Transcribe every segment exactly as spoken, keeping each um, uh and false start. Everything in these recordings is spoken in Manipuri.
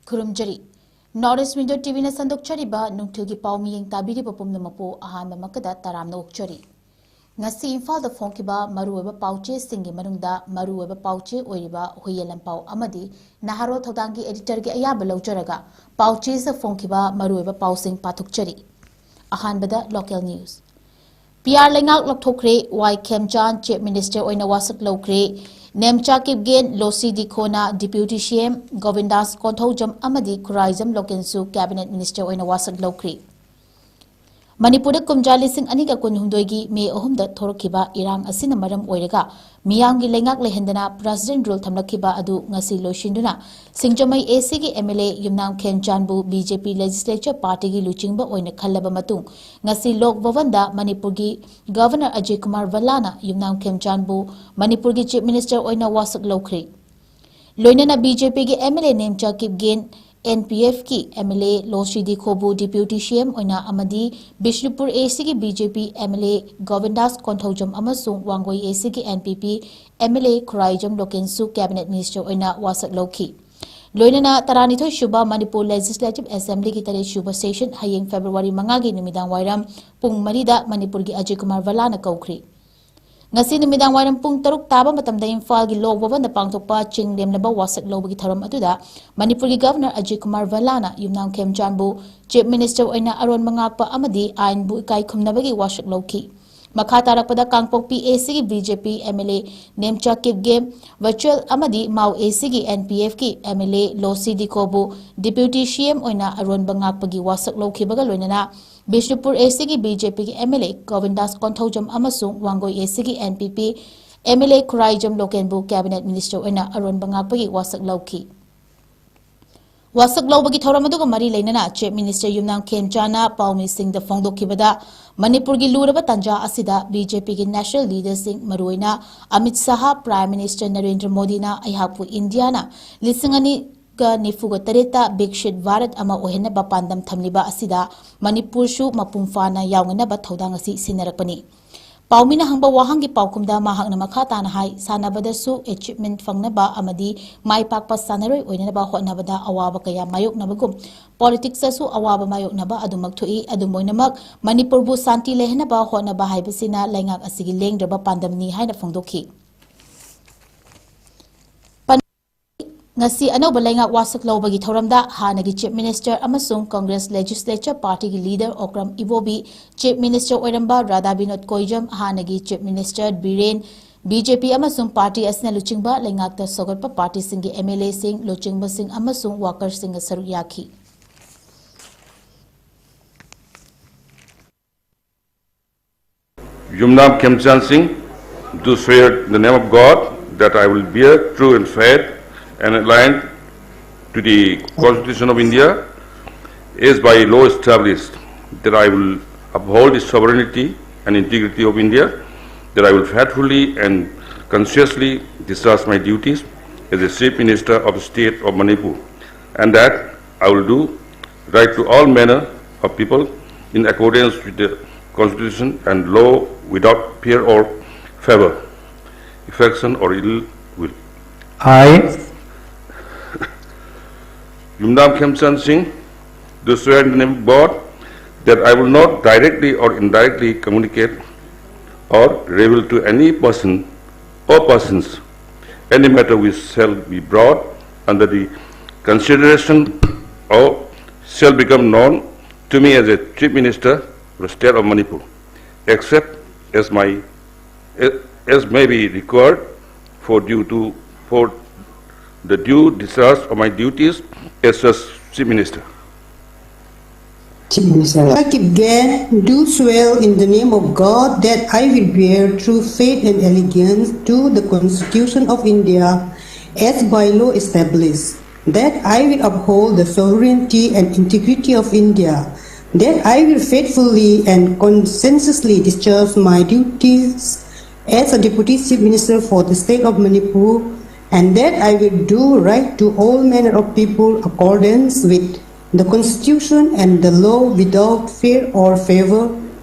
ꯈꯨꯔꯨꯝꯖꯔꯤ꯫ North East Window ꯇꯤꯚꯤꯅ ꯁꯟꯗꯣꯛꯆꯔꯤꯕ ꯅꯨꯡꯊꯤꯜꯒꯤ ꯄꯥꯎ ꯃꯤꯌꯦꯡ ꯇꯥꯕꯤꯔꯤꯕ ꯄꯨꯝꯅꯃꯛꯄꯨ ꯑꯍꯥꯟꯕꯃꯛꯇꯗ ꯇꯔꯥꯝꯅ ꯑꯣꯛꯆꯔꯤ꯫ ꯉꯁꯤ ꯏꯝꯐꯥꯜꯗ ꯐꯣꯡꯈꯤꯕ ꯃꯔꯨꯑꯣꯏꯕ ꯄꯥꯎꯆꯦꯁꯤꯡꯒꯤ ꯃꯅꯨꯡꯗ ꯃꯔꯨꯑꯣꯏꯕ ꯄꯥꯎꯆꯦ ꯑꯣꯏꯔꯤꯕ ꯍꯨꯏꯌꯦꯟ ꯂꯟꯄꯥꯎ ꯑꯃꯗꯤ ꯅꯍꯥꯔꯣꯜ ꯊꯧꯗꯥꯡꯒꯤ ꯑꯦꯗꯤꯇꯔꯒꯤ ꯑꯌꯥꯕ ꯂꯧꯖꯔꯒ ꯄꯥꯎꯆꯦꯁꯤꯗ ꯐꯣꯡꯈꯤꯕ ꯃꯔꯨꯑꯣꯏꯕ ꯄꯥꯎꯁꯤꯡ ꯄꯥꯊꯣꯛꯆꯔꯤ꯫ ꯑꯍꯥꯟꯕꯗ local news꯫ ꯄꯤ ꯑꯥꯔ ꯂꯩꯉꯥꯛ ꯂꯧꯊꯣꯛꯈ꯭ꯔꯦ, ꯋꯥꯏ ꯈꯦꯝꯆꯥꯟ Chief Minister ꯑꯣꯏꯅ ꯋꯥꯁꯛ ꯂꯧꯈ꯭ꯔꯦ, Nemcha Kipgen ꯂꯣꯁꯤ ꯗꯤꯈꯣꯅ Deputy C M, ꯒꯣꯕꯤꯟꯗꯥꯁ Konthoujam ꯑꯃꯗꯤ ꯈꯨꯔꯥꯏꯖꯝ ꯂꯣꯀꯦꯟꯁꯨ Cabinet Minister ꯑꯣꯏꯅ ꯋꯥꯁꯛ ꯂꯧꯈ꯭ꯔꯦ꯫ ꯃꯅꯤꯄꯨꯔꯗ ꯀꯨꯝꯖꯥ ꯂꯤꯁꯤꯡ ꯑꯅꯤꯒ ꯀꯨꯟꯍꯨꯝꯗꯣꯏꯒꯤ ꯃꯦ ꯑꯍꯨꯝꯗ ꯊꯣꯔꯛꯈꯤꯕ ꯏꯔꯥꯡ ꯑꯁꯤꯅ ꯃꯔꯝ ꯑꯣꯏꯔꯒ ꯃꯤꯌꯥꯝꯒꯤ ꯂꯩꯉꯥꯛ ꯂꯩꯍꯟꯗꯅ President Rule ꯊꯝꯂꯛꯈꯤꯕ ꯑꯗꯨ ꯉꯁꯤ ꯂꯣꯏꯁꯤꯟꯗꯨꯅ ꯁꯤꯡꯖꯃꯩ A C ꯒꯤ M L A Yumnam ꯈꯦꯝꯆꯥꯟꯕꯨ B J P Legislature Party ꯒꯤ ꯂꯨꯆꯤꯡꯕ ꯑꯣꯏꯅ ꯈꯜꯂꯕ ꯃꯇꯨꯡ ꯉꯁꯤ ꯂꯣꯛ ꯚꯕꯟꯗ ꯃꯅꯤꯄꯨꯔꯒꯤ Governor ꯑꯖꯌ ꯀꯨꯃꯥꯔ ꯚꯜꯂꯥꯅ ꯌꯨꯝꯅꯥꯝ ꯈꯦꯝꯆꯥꯟꯕꯨ ꯃꯅꯤꯄꯨꯔꯒꯤ Chief Minister ꯑꯣꯏꯅ ꯋꯥꯁꯛ ꯂꯧꯈ꯭ꯔꯦ꯫ ꯂꯣꯏꯅꯅ B J P ꯒꯤ M L A Nemcha Kipgen, N P F ꯀꯤ M L A ꯂꯣꯁꯤ ꯗꯤꯈꯣꯕꯨ Deputy C M ꯑꯣꯏꯅ ꯑꯃꯗꯤ ꯕꯤꯁꯅꯨꯄꯨꯔ A C ꯒꯤ B J P M L A ꯒꯣꯕꯤꯟꯗꯥꯁ Konthoujam ꯑꯃꯁꯨꯡ ꯋꯥꯡꯒꯣꯏ A C ꯒꯤ N P P M L A Khuraijam ꯂꯣꯀꯦꯟꯁꯨ Cabinet Minister ꯑꯣꯏꯅ ꯋꯥꯁꯛ ꯂꯧꯈꯤ꯫ ꯂꯣꯏꯅꯅ ꯇꯔꯥꯅꯤꯊꯣꯏ ꯁꯨꯕ ꯃꯅꯤꯄꯨꯔ Legislative Assembly ꯒꯤ ꯇꯔꯦꯠ ꯁꯨꯕ session ꯍꯌꯦꯡ February ꯃꯉꯥꯒꯤ ꯅꯨꯃꯤꯗꯥꯡ ꯋꯥꯏꯔꯝ ꯄꯨꯡ ꯃꯔꯤꯗ ꯃꯅꯤꯄꯨꯔꯒꯤ ꯑꯖꯌ ꯀꯨꯃꯥꯔ ꯚꯜꯂꯥꯅ ꯀꯧꯈ꯭ꯔꯤ꯫ ꯉꯁꯤ ꯅꯨꯃꯤꯗꯥꯡ ꯋꯥꯏꯔꯝ ꯄꯨꯡ ꯇꯔꯨꯛ ꯇꯥꯕ ꯃꯇꯝꯗ ꯏꯝꯐꯥꯜꯒꯤ ꯂꯣꯛ ꯚꯕꯟꯗ ꯄꯥꯡꯊꯣꯛꯄ ꯆꯤꯡ ꯂꯦꯝꯂꯕ ꯋꯥꯁꯛ ꯂꯧꯕꯒꯤ ꯊꯧꯔꯝ ꯑꯗꯨꯗ ꯃꯅꯤꯄꯨꯔꯒꯤ Governor ꯑꯖꯌ ꯀꯨꯃꯥꯔ ꯚꯜꯂꯥꯅ ꯌꯨꯝꯅꯥꯝ ꯈꯦꯝꯆꯥꯟꯕꯨ Chief Minister ꯑꯣꯏꯅ ꯑꯔꯣꯟꯕ ꯉꯥꯛꯄ ꯑꯃꯗꯤ ꯑꯥꯏꯟꯕꯨ ꯏꯀꯥꯏ ꯈꯨꯝꯅꯕꯒꯤ ꯋꯥꯁꯛ ꯂꯧꯈꯤ꯫ ꯃꯈꯥ ꯇꯥꯔꯛꯄꯗ ꯀꯥꯡꯄꯣꯛꯄꯤ A C ꯒꯤ B J P M L A ꯅꯦꯝꯆꯥ ꯀꯤꯞꯒꯦꯝ ꯚꯔꯆꯨꯑꯦꯜ ꯑꯃꯗꯤ ꯃꯥꯎ A C ꯒꯤ N P F ꯀꯤ M L A ꯂꯣꯁꯤ ꯗꯤꯈꯣꯕꯨ Deputy C M ꯑꯣꯏꯅ ꯑꯔꯣꯟꯕ ꯉꯥꯛꯄꯒꯤ ꯋꯥꯁꯛ ꯂꯧꯈꯤꯕꯒ ꯂꯣꯏꯅꯅ ꯕꯤꯁꯅꯨꯄꯨꯔ A C ꯒꯤ B J P ꯒꯤ M L A ꯒꯣꯕꯤꯟꯗꯥꯁ ꯀꯣꯟꯊꯧꯖꯝ ꯑꯃꯁꯨꯡ ꯋꯥꯡꯒꯣꯏ A C ꯒꯤ N P P M L A Khuraijam ꯂꯣꯀꯦꯟꯕꯨ Cabinet Minister ꯑꯣꯏꯅ ꯑꯔꯣꯟꯕ ꯉꯥꯛꯄꯒꯤ ꯋꯥꯁꯛ ꯂꯧꯈꯤ꯫ ꯋꯥꯁꯛ ꯂꯧꯕꯒꯤ ꯊꯧꯔꯝ ꯑꯗꯨꯒ ꯃꯔꯤ ꯂꯩꯅꯅ Chief Minister ꯌꯨꯝꯅꯥꯝ ꯈꯦꯝꯆꯥꯟꯅ ꯄꯥꯎꯃꯤꯁꯤꯡꯗ ꯐꯣꯡꯗꯣꯛꯈꯤꯕꯗ, ꯃꯅꯤꯄꯨꯔꯒꯤ ꯂꯨꯔꯕ ꯇꯥꯟꯖꯥ ꯑꯁꯤꯗ B J P ꯒꯤ national leaderꯁꯤꯡ, ꯃꯔꯨꯑꯣꯏꯅ ꯑꯃꯤꯠ ꯁꯥꯍ, Prime Minister ꯅꯔꯦꯟꯗ꯭ꯔ ꯃꯣꯗꯤꯅ ꯑꯩꯍꯥꯛꯄꯨ ꯏꯟꯗꯤꯌꯥꯅ ꯂꯤꯁꯤꯡ ꯑꯅꯤꯒ ꯅꯤꯐꯨꯒ ꯇꯔꯦꯠꯇ ꯕꯤꯛꯁꯤꯠ ꯚꯥꯔꯠ ꯑꯃ ꯑꯣꯏꯍꯟꯅꯕ ꯄꯥꯟꯗꯝ ꯊꯝꯂꯤꯕ ꯑꯁꯤꯗ ꯃꯅꯤꯄꯨꯔꯁꯨ ꯃꯄꯨꯡ ꯐꯥꯅ ꯌꯥꯎꯅꯅꯕ ꯊꯧꯗꯥꯡ ꯑꯁꯤ ꯁꯤꯟꯅꯔꯛꯄꯅꯤ꯫ ꯄꯥꯎꯃꯤꯅ ꯍꯪꯕ ꯋꯥꯍꯪꯒꯤ ꯄꯥꯎꯈꯨꯝꯗ ꯃꯍꯥꯛꯅ ꯃꯈꯥ ꯇꯥꯅ ꯍꯥꯏ, ꯁꯥꯟꯅꯕꯗꯁꯨ achievement ꯐꯪꯅꯕ ꯑꯃꯗꯤ ꯃꯥꯏ ꯄꯥꯛꯄ ꯁꯥꯟꯅꯔꯣꯏ ꯑꯣꯏꯅꯅꯕ ꯍꯣꯠꯅꯕꯗ ꯑꯋꯥꯕ ꯀꯌꯥ ꯃꯥꯌꯣꯛꯅꯕꯒꯨꯝ, politicsꯇꯁꯨ ꯑꯋꯥꯕ ꯃꯥꯌꯣꯛꯅꯕ ꯑꯗꯨꯃꯛ ꯊꯣꯛꯏ꯫ ꯑꯗꯨꯝ ꯑꯣꯏꯅꯃꯛ, ꯃꯅꯤꯄꯨꯔꯕꯨ ꯁꯥꯟꯇꯤ ꯂꯩꯍꯟꯅꯕ ꯍꯣꯠꯅꯕ ꯍꯥꯏꯕꯁꯤꯅ ꯂꯩꯉꯥꯛ ꯑꯁꯤꯒꯤ ꯂꯦꯡꯗ꯭ꯔꯕ ꯄꯥꯟꯗꯝꯅꯤ ꯍꯥꯏꯅ ꯐꯣꯡꯗꯣꯛꯈꯤ꯫ ꯉꯁꯤ ꯑꯅꯧꯕ ꯂꯩꯉꯥꯛ ꯋꯥꯁꯛ ꯂꯧꯕꯒꯤ ꯊꯧꯔꯝꯗ ꯍꯥꯟꯅꯒꯤ Chief Minister ꯑꯃꯁꯨꯡ Congress Legislature Partyꯒꯤ leader ꯑꯣꯀ꯭ꯔꯝ ꯏꯕꯣꯕꯤ, Chief Minister ꯑꯣꯏꯔꯝꯕ ꯔꯥꯙꯥ ꯕꯤꯅꯣꯗ ꯀꯣꯏꯖꯝ, ꯍꯥꯟꯅꯒꯤ Chief Minister ꯕꯤꯔꯦꯟ, BJP ꯑꯃꯁꯨꯡ party ꯑꯁꯤꯅ ꯂꯨꯆꯤꯡꯕ ꯂꯩꯉꯥꯛꯇ ꯁꯧꯒꯠꯄ partyꯁꯤꯡꯒꯤ MLAꯁꯤꯡ, ꯂꯨꯆꯤꯡꯕꯁꯤꯡ ꯑꯃꯁꯨꯡ workerꯁꯤꯡꯅ ꯁꯔꯨꯛ ꯌꯥꯈꯤ꯫ Yumnam Khemchand Singh, do swear in the name of God that I will bear true and faith and aligned to the Constitution of India as by law established, that I will uphold the sovereignty and integrity of India, that I will faithfully and conscientiously discharge my duties as the Chief Minister of the State of Manipur, and that I will do right to all manner of people in accordance with the Constitution and law without fear or favor, affection or ill will. I, Yumnam Khemchand Singh, do swear in the name of God that I will not directly or indirectly communicate or reveal to any person or persons any matter which shall be brought under the consideration or shall become known to me as a Chief Minister of the State of Manipur, except as my as may be required for due to for the due discharge of my duties as such Chief Minister. Chief Minister. I, Kipgen, do swear in the name of God that I will bear true faith and allegiance to the Constitution of India as by law established, that I will uphold the sovereignty and integrity of India, that I will faithfully and conscientiously discharge my duties as a Deputy Chief Minister for the State of Manipur, and that I will do right to all manner of people accordance with the Constitution and the law without fear or favor,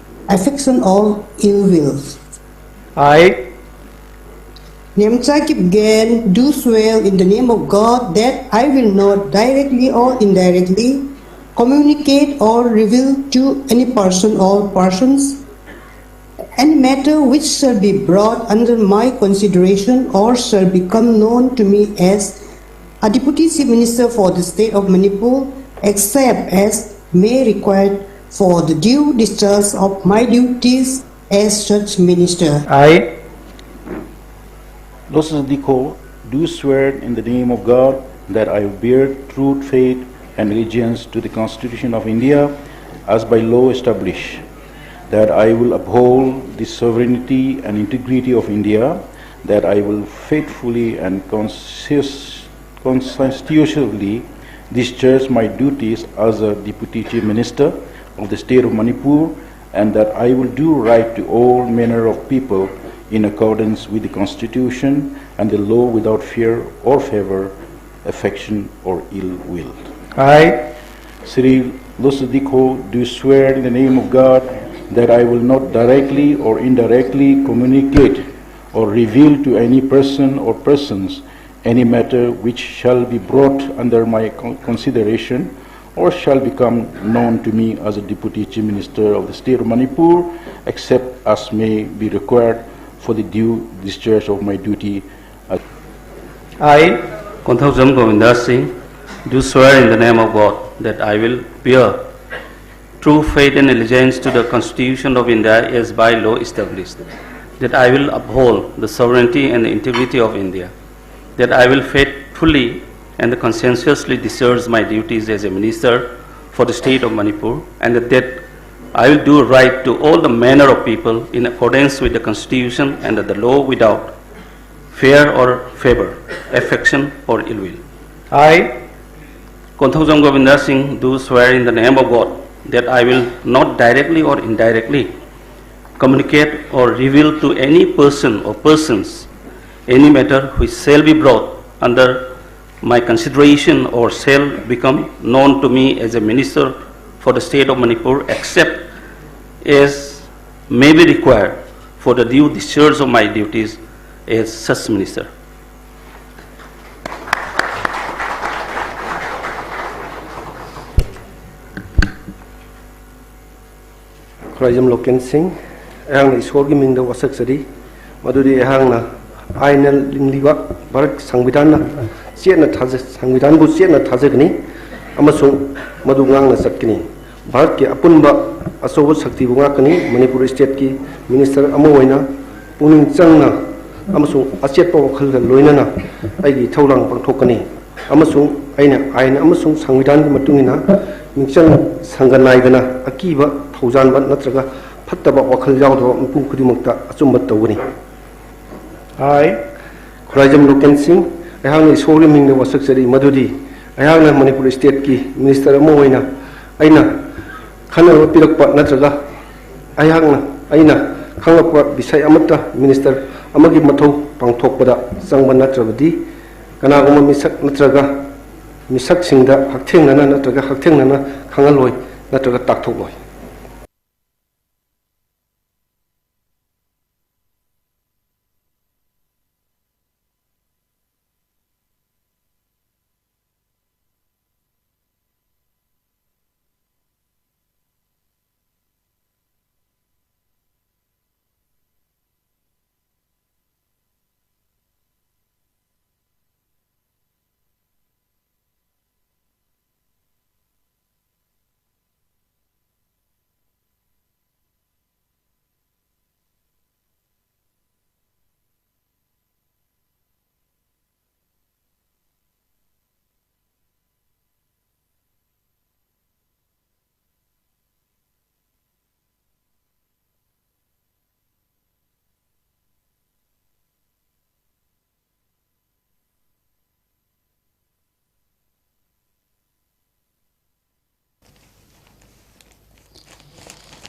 affection, or ill will. I Nemcha Kipgen, do swear in the name of God that I will not directly or indirectly communicate or reveal to any person or persons any matter which shall be brought under my consideration or shall become known to me as a Deputy Chief Minister for the State of Manipur, except as may required for the due discharge of my duties as such minister. I Losas Dikho, do swear in the name of God that I will bear true faith and allegiance to the Constitution of India as by law established, that I will uphold the sovereignty and integrity of India, that I will faithfully and conscious, conscientiously discharge my duties as a Deputy Chief Minister of the State of Manipur, and that I will do right to all manner of people in accordance with the Constitution and the law without fear or favor, affection or ill will. I Sri Losas Dikho, do swear in the name of God that I will not directly or indirectly communicate or reveal to any person or persons any matter which shall be brought under my con- consideration or shall become known to me as a Deputy Chief Minister of the State of Manipur, except as may be required for the due discharge of my duty. I Konthaujam Govinda Singh, do swear in the name of God that I will bear true faith and allegiance to the Constitution of India as by law established, that I will uphold the sovereignty and the integrity of India, that I will faithfully and conscientiously discharge my duties as a minister for the state of Manipur, and that I will do right to all the manner of people in accordance with the Constitution and the law without fear or favor, affection or ill will. I Konthaujam Govinda Singh, do swear in the name of God that I will not directly or indirectly communicate or reveal to any person or persons any matter which shall be brought under my consideration or shall become known to me as a minister for the state of Manipur, except as may be required for the due discharge of my duties as such minister. Khuraijam Loken Singh, ꯑꯩꯍꯥꯛꯅ ꯏꯁꯣꯔꯒꯤ ꯃꯤꯡꯗ ꯋꯥꯁꯛꯆꯔꯤ ꯃꯗꯨꯗꯤ ꯑꯩꯍꯥꯛꯅ ꯑꯥꯏꯟꯅ ꯂꯤꯡꯂꯤꯕ ꯚꯥꯔꯠ ꯁꯪꯕꯤꯙꯥꯟꯅ ꯆꯦꯠꯅ ꯊꯥꯖ-, ꯁꯪꯕꯤꯙꯥꯟꯕꯨ ꯆꯦꯠꯅ ꯊꯥꯖꯒꯅꯤ ꯑꯃꯁꯨꯡ ꯃꯗꯨ ꯉꯥꯛꯅ ꯆꯠꯀꯅꯤ꯫ ꯚꯥꯔꯠꯀꯤ ꯑꯄꯨꯟꯕ ꯑꯆꯧꯕ ꯁꯛꯇꯤꯕꯨ ꯉꯥꯛꯀꯅꯤ꯫ ꯃꯅꯤꯄꯨꯔ ꯁ꯭ꯇꯦꯠꯀꯤ ꯃꯤꯅꯤꯁꯇꯔ ꯑꯃ ꯑꯣꯏꯅ ꯄꯨꯛꯅꯤꯡ ꯆꯪꯅ ꯑꯃꯁꯨꯡ ꯑꯆꯦꯠꯄ ꯋꯥꯈꯜꯒ ꯂꯣꯏꯅꯅ ꯑꯩꯒꯤ ꯏꯊꯧꯗꯥꯡ ꯄꯥꯡꯊꯣꯛꯀꯅꯤ꯫ ꯑꯃꯁꯨꯡ ꯑꯩꯅ ꯑꯥꯏꯟ ꯑꯃꯁꯨꯡ ꯁꯪꯕꯤꯙꯥꯟꯒꯤ ꯃꯇꯨꯡ ꯏꯟꯅ ꯃꯤꯆꯪ ꯁꯪꯒ ꯅꯥꯏꯗꯅ ꯑꯀꯤꯕ, ꯊꯧꯖꯥꯟꯕ ꯅꯠꯇ꯭ꯔꯒ ꯐꯠꯇꯕ ꯋꯥꯈꯜ ꯌꯥꯎꯗꯕ ꯃꯤꯄꯨꯝ ꯈꯨꯗꯤꯡꯃꯛꯇ ꯑꯆꯨꯝꯕ ꯇꯧꯒꯅꯤ꯫ I, ꯈꯨꯔꯥꯏꯖꯝ ꯂꯣꯀꯦꯟ ꯁꯤꯡ, ꯑꯩꯍꯥꯛꯅ ꯏꯁꯣꯔꯒꯤ ꯃꯤꯡꯗ ꯋꯥꯁꯛꯆꯔꯤ ꯃꯗꯨꯗꯤ ꯑꯩꯍꯥꯛꯅ ꯃꯅꯤꯄꯨꯔ ꯁ꯭ꯇꯦꯠꯀꯤ ꯃꯤꯅꯤꯁꯇꯔ ꯑꯃ ꯑꯣꯏꯅ ꯑꯩꯅ ꯈꯟꯅꯕ ꯄꯤꯔꯛꯄ ꯅꯠꯇ꯭ꯔꯒ ꯑꯩꯍꯥꯛꯅ, ꯑꯩꯅ ꯈꯪꯂꯛꯄ ꯕꯤꯁꯌ ꯑꯃꯠꯇ ꯃꯤꯅꯤꯁꯇꯔ ꯑꯃꯒꯤ ꯃꯊꯧ ꯄꯥꯡꯊꯣꯛꯄꯗ ꯆꯪꯕ ꯅꯠꯇ꯭ꯔꯕꯗꯤ ꯀꯅꯥꯒꯨꯝꯕ ꯃꯤꯁꯛ ꯅꯠꯇ꯭ꯔꯒ ꯃꯤꯁꯛꯁꯤꯡꯗ ꯍꯛꯊꯦꯡꯅꯅ ꯅꯠꯇ꯭ꯔꯒ ꯍꯛꯊꯦꯡꯅꯅ ꯈꯪꯍꯜꯂꯣꯏ ꯅꯠꯇ꯭ꯔꯒ ꯇꯥꯛꯊꯣꯛꯂꯣꯏ꯫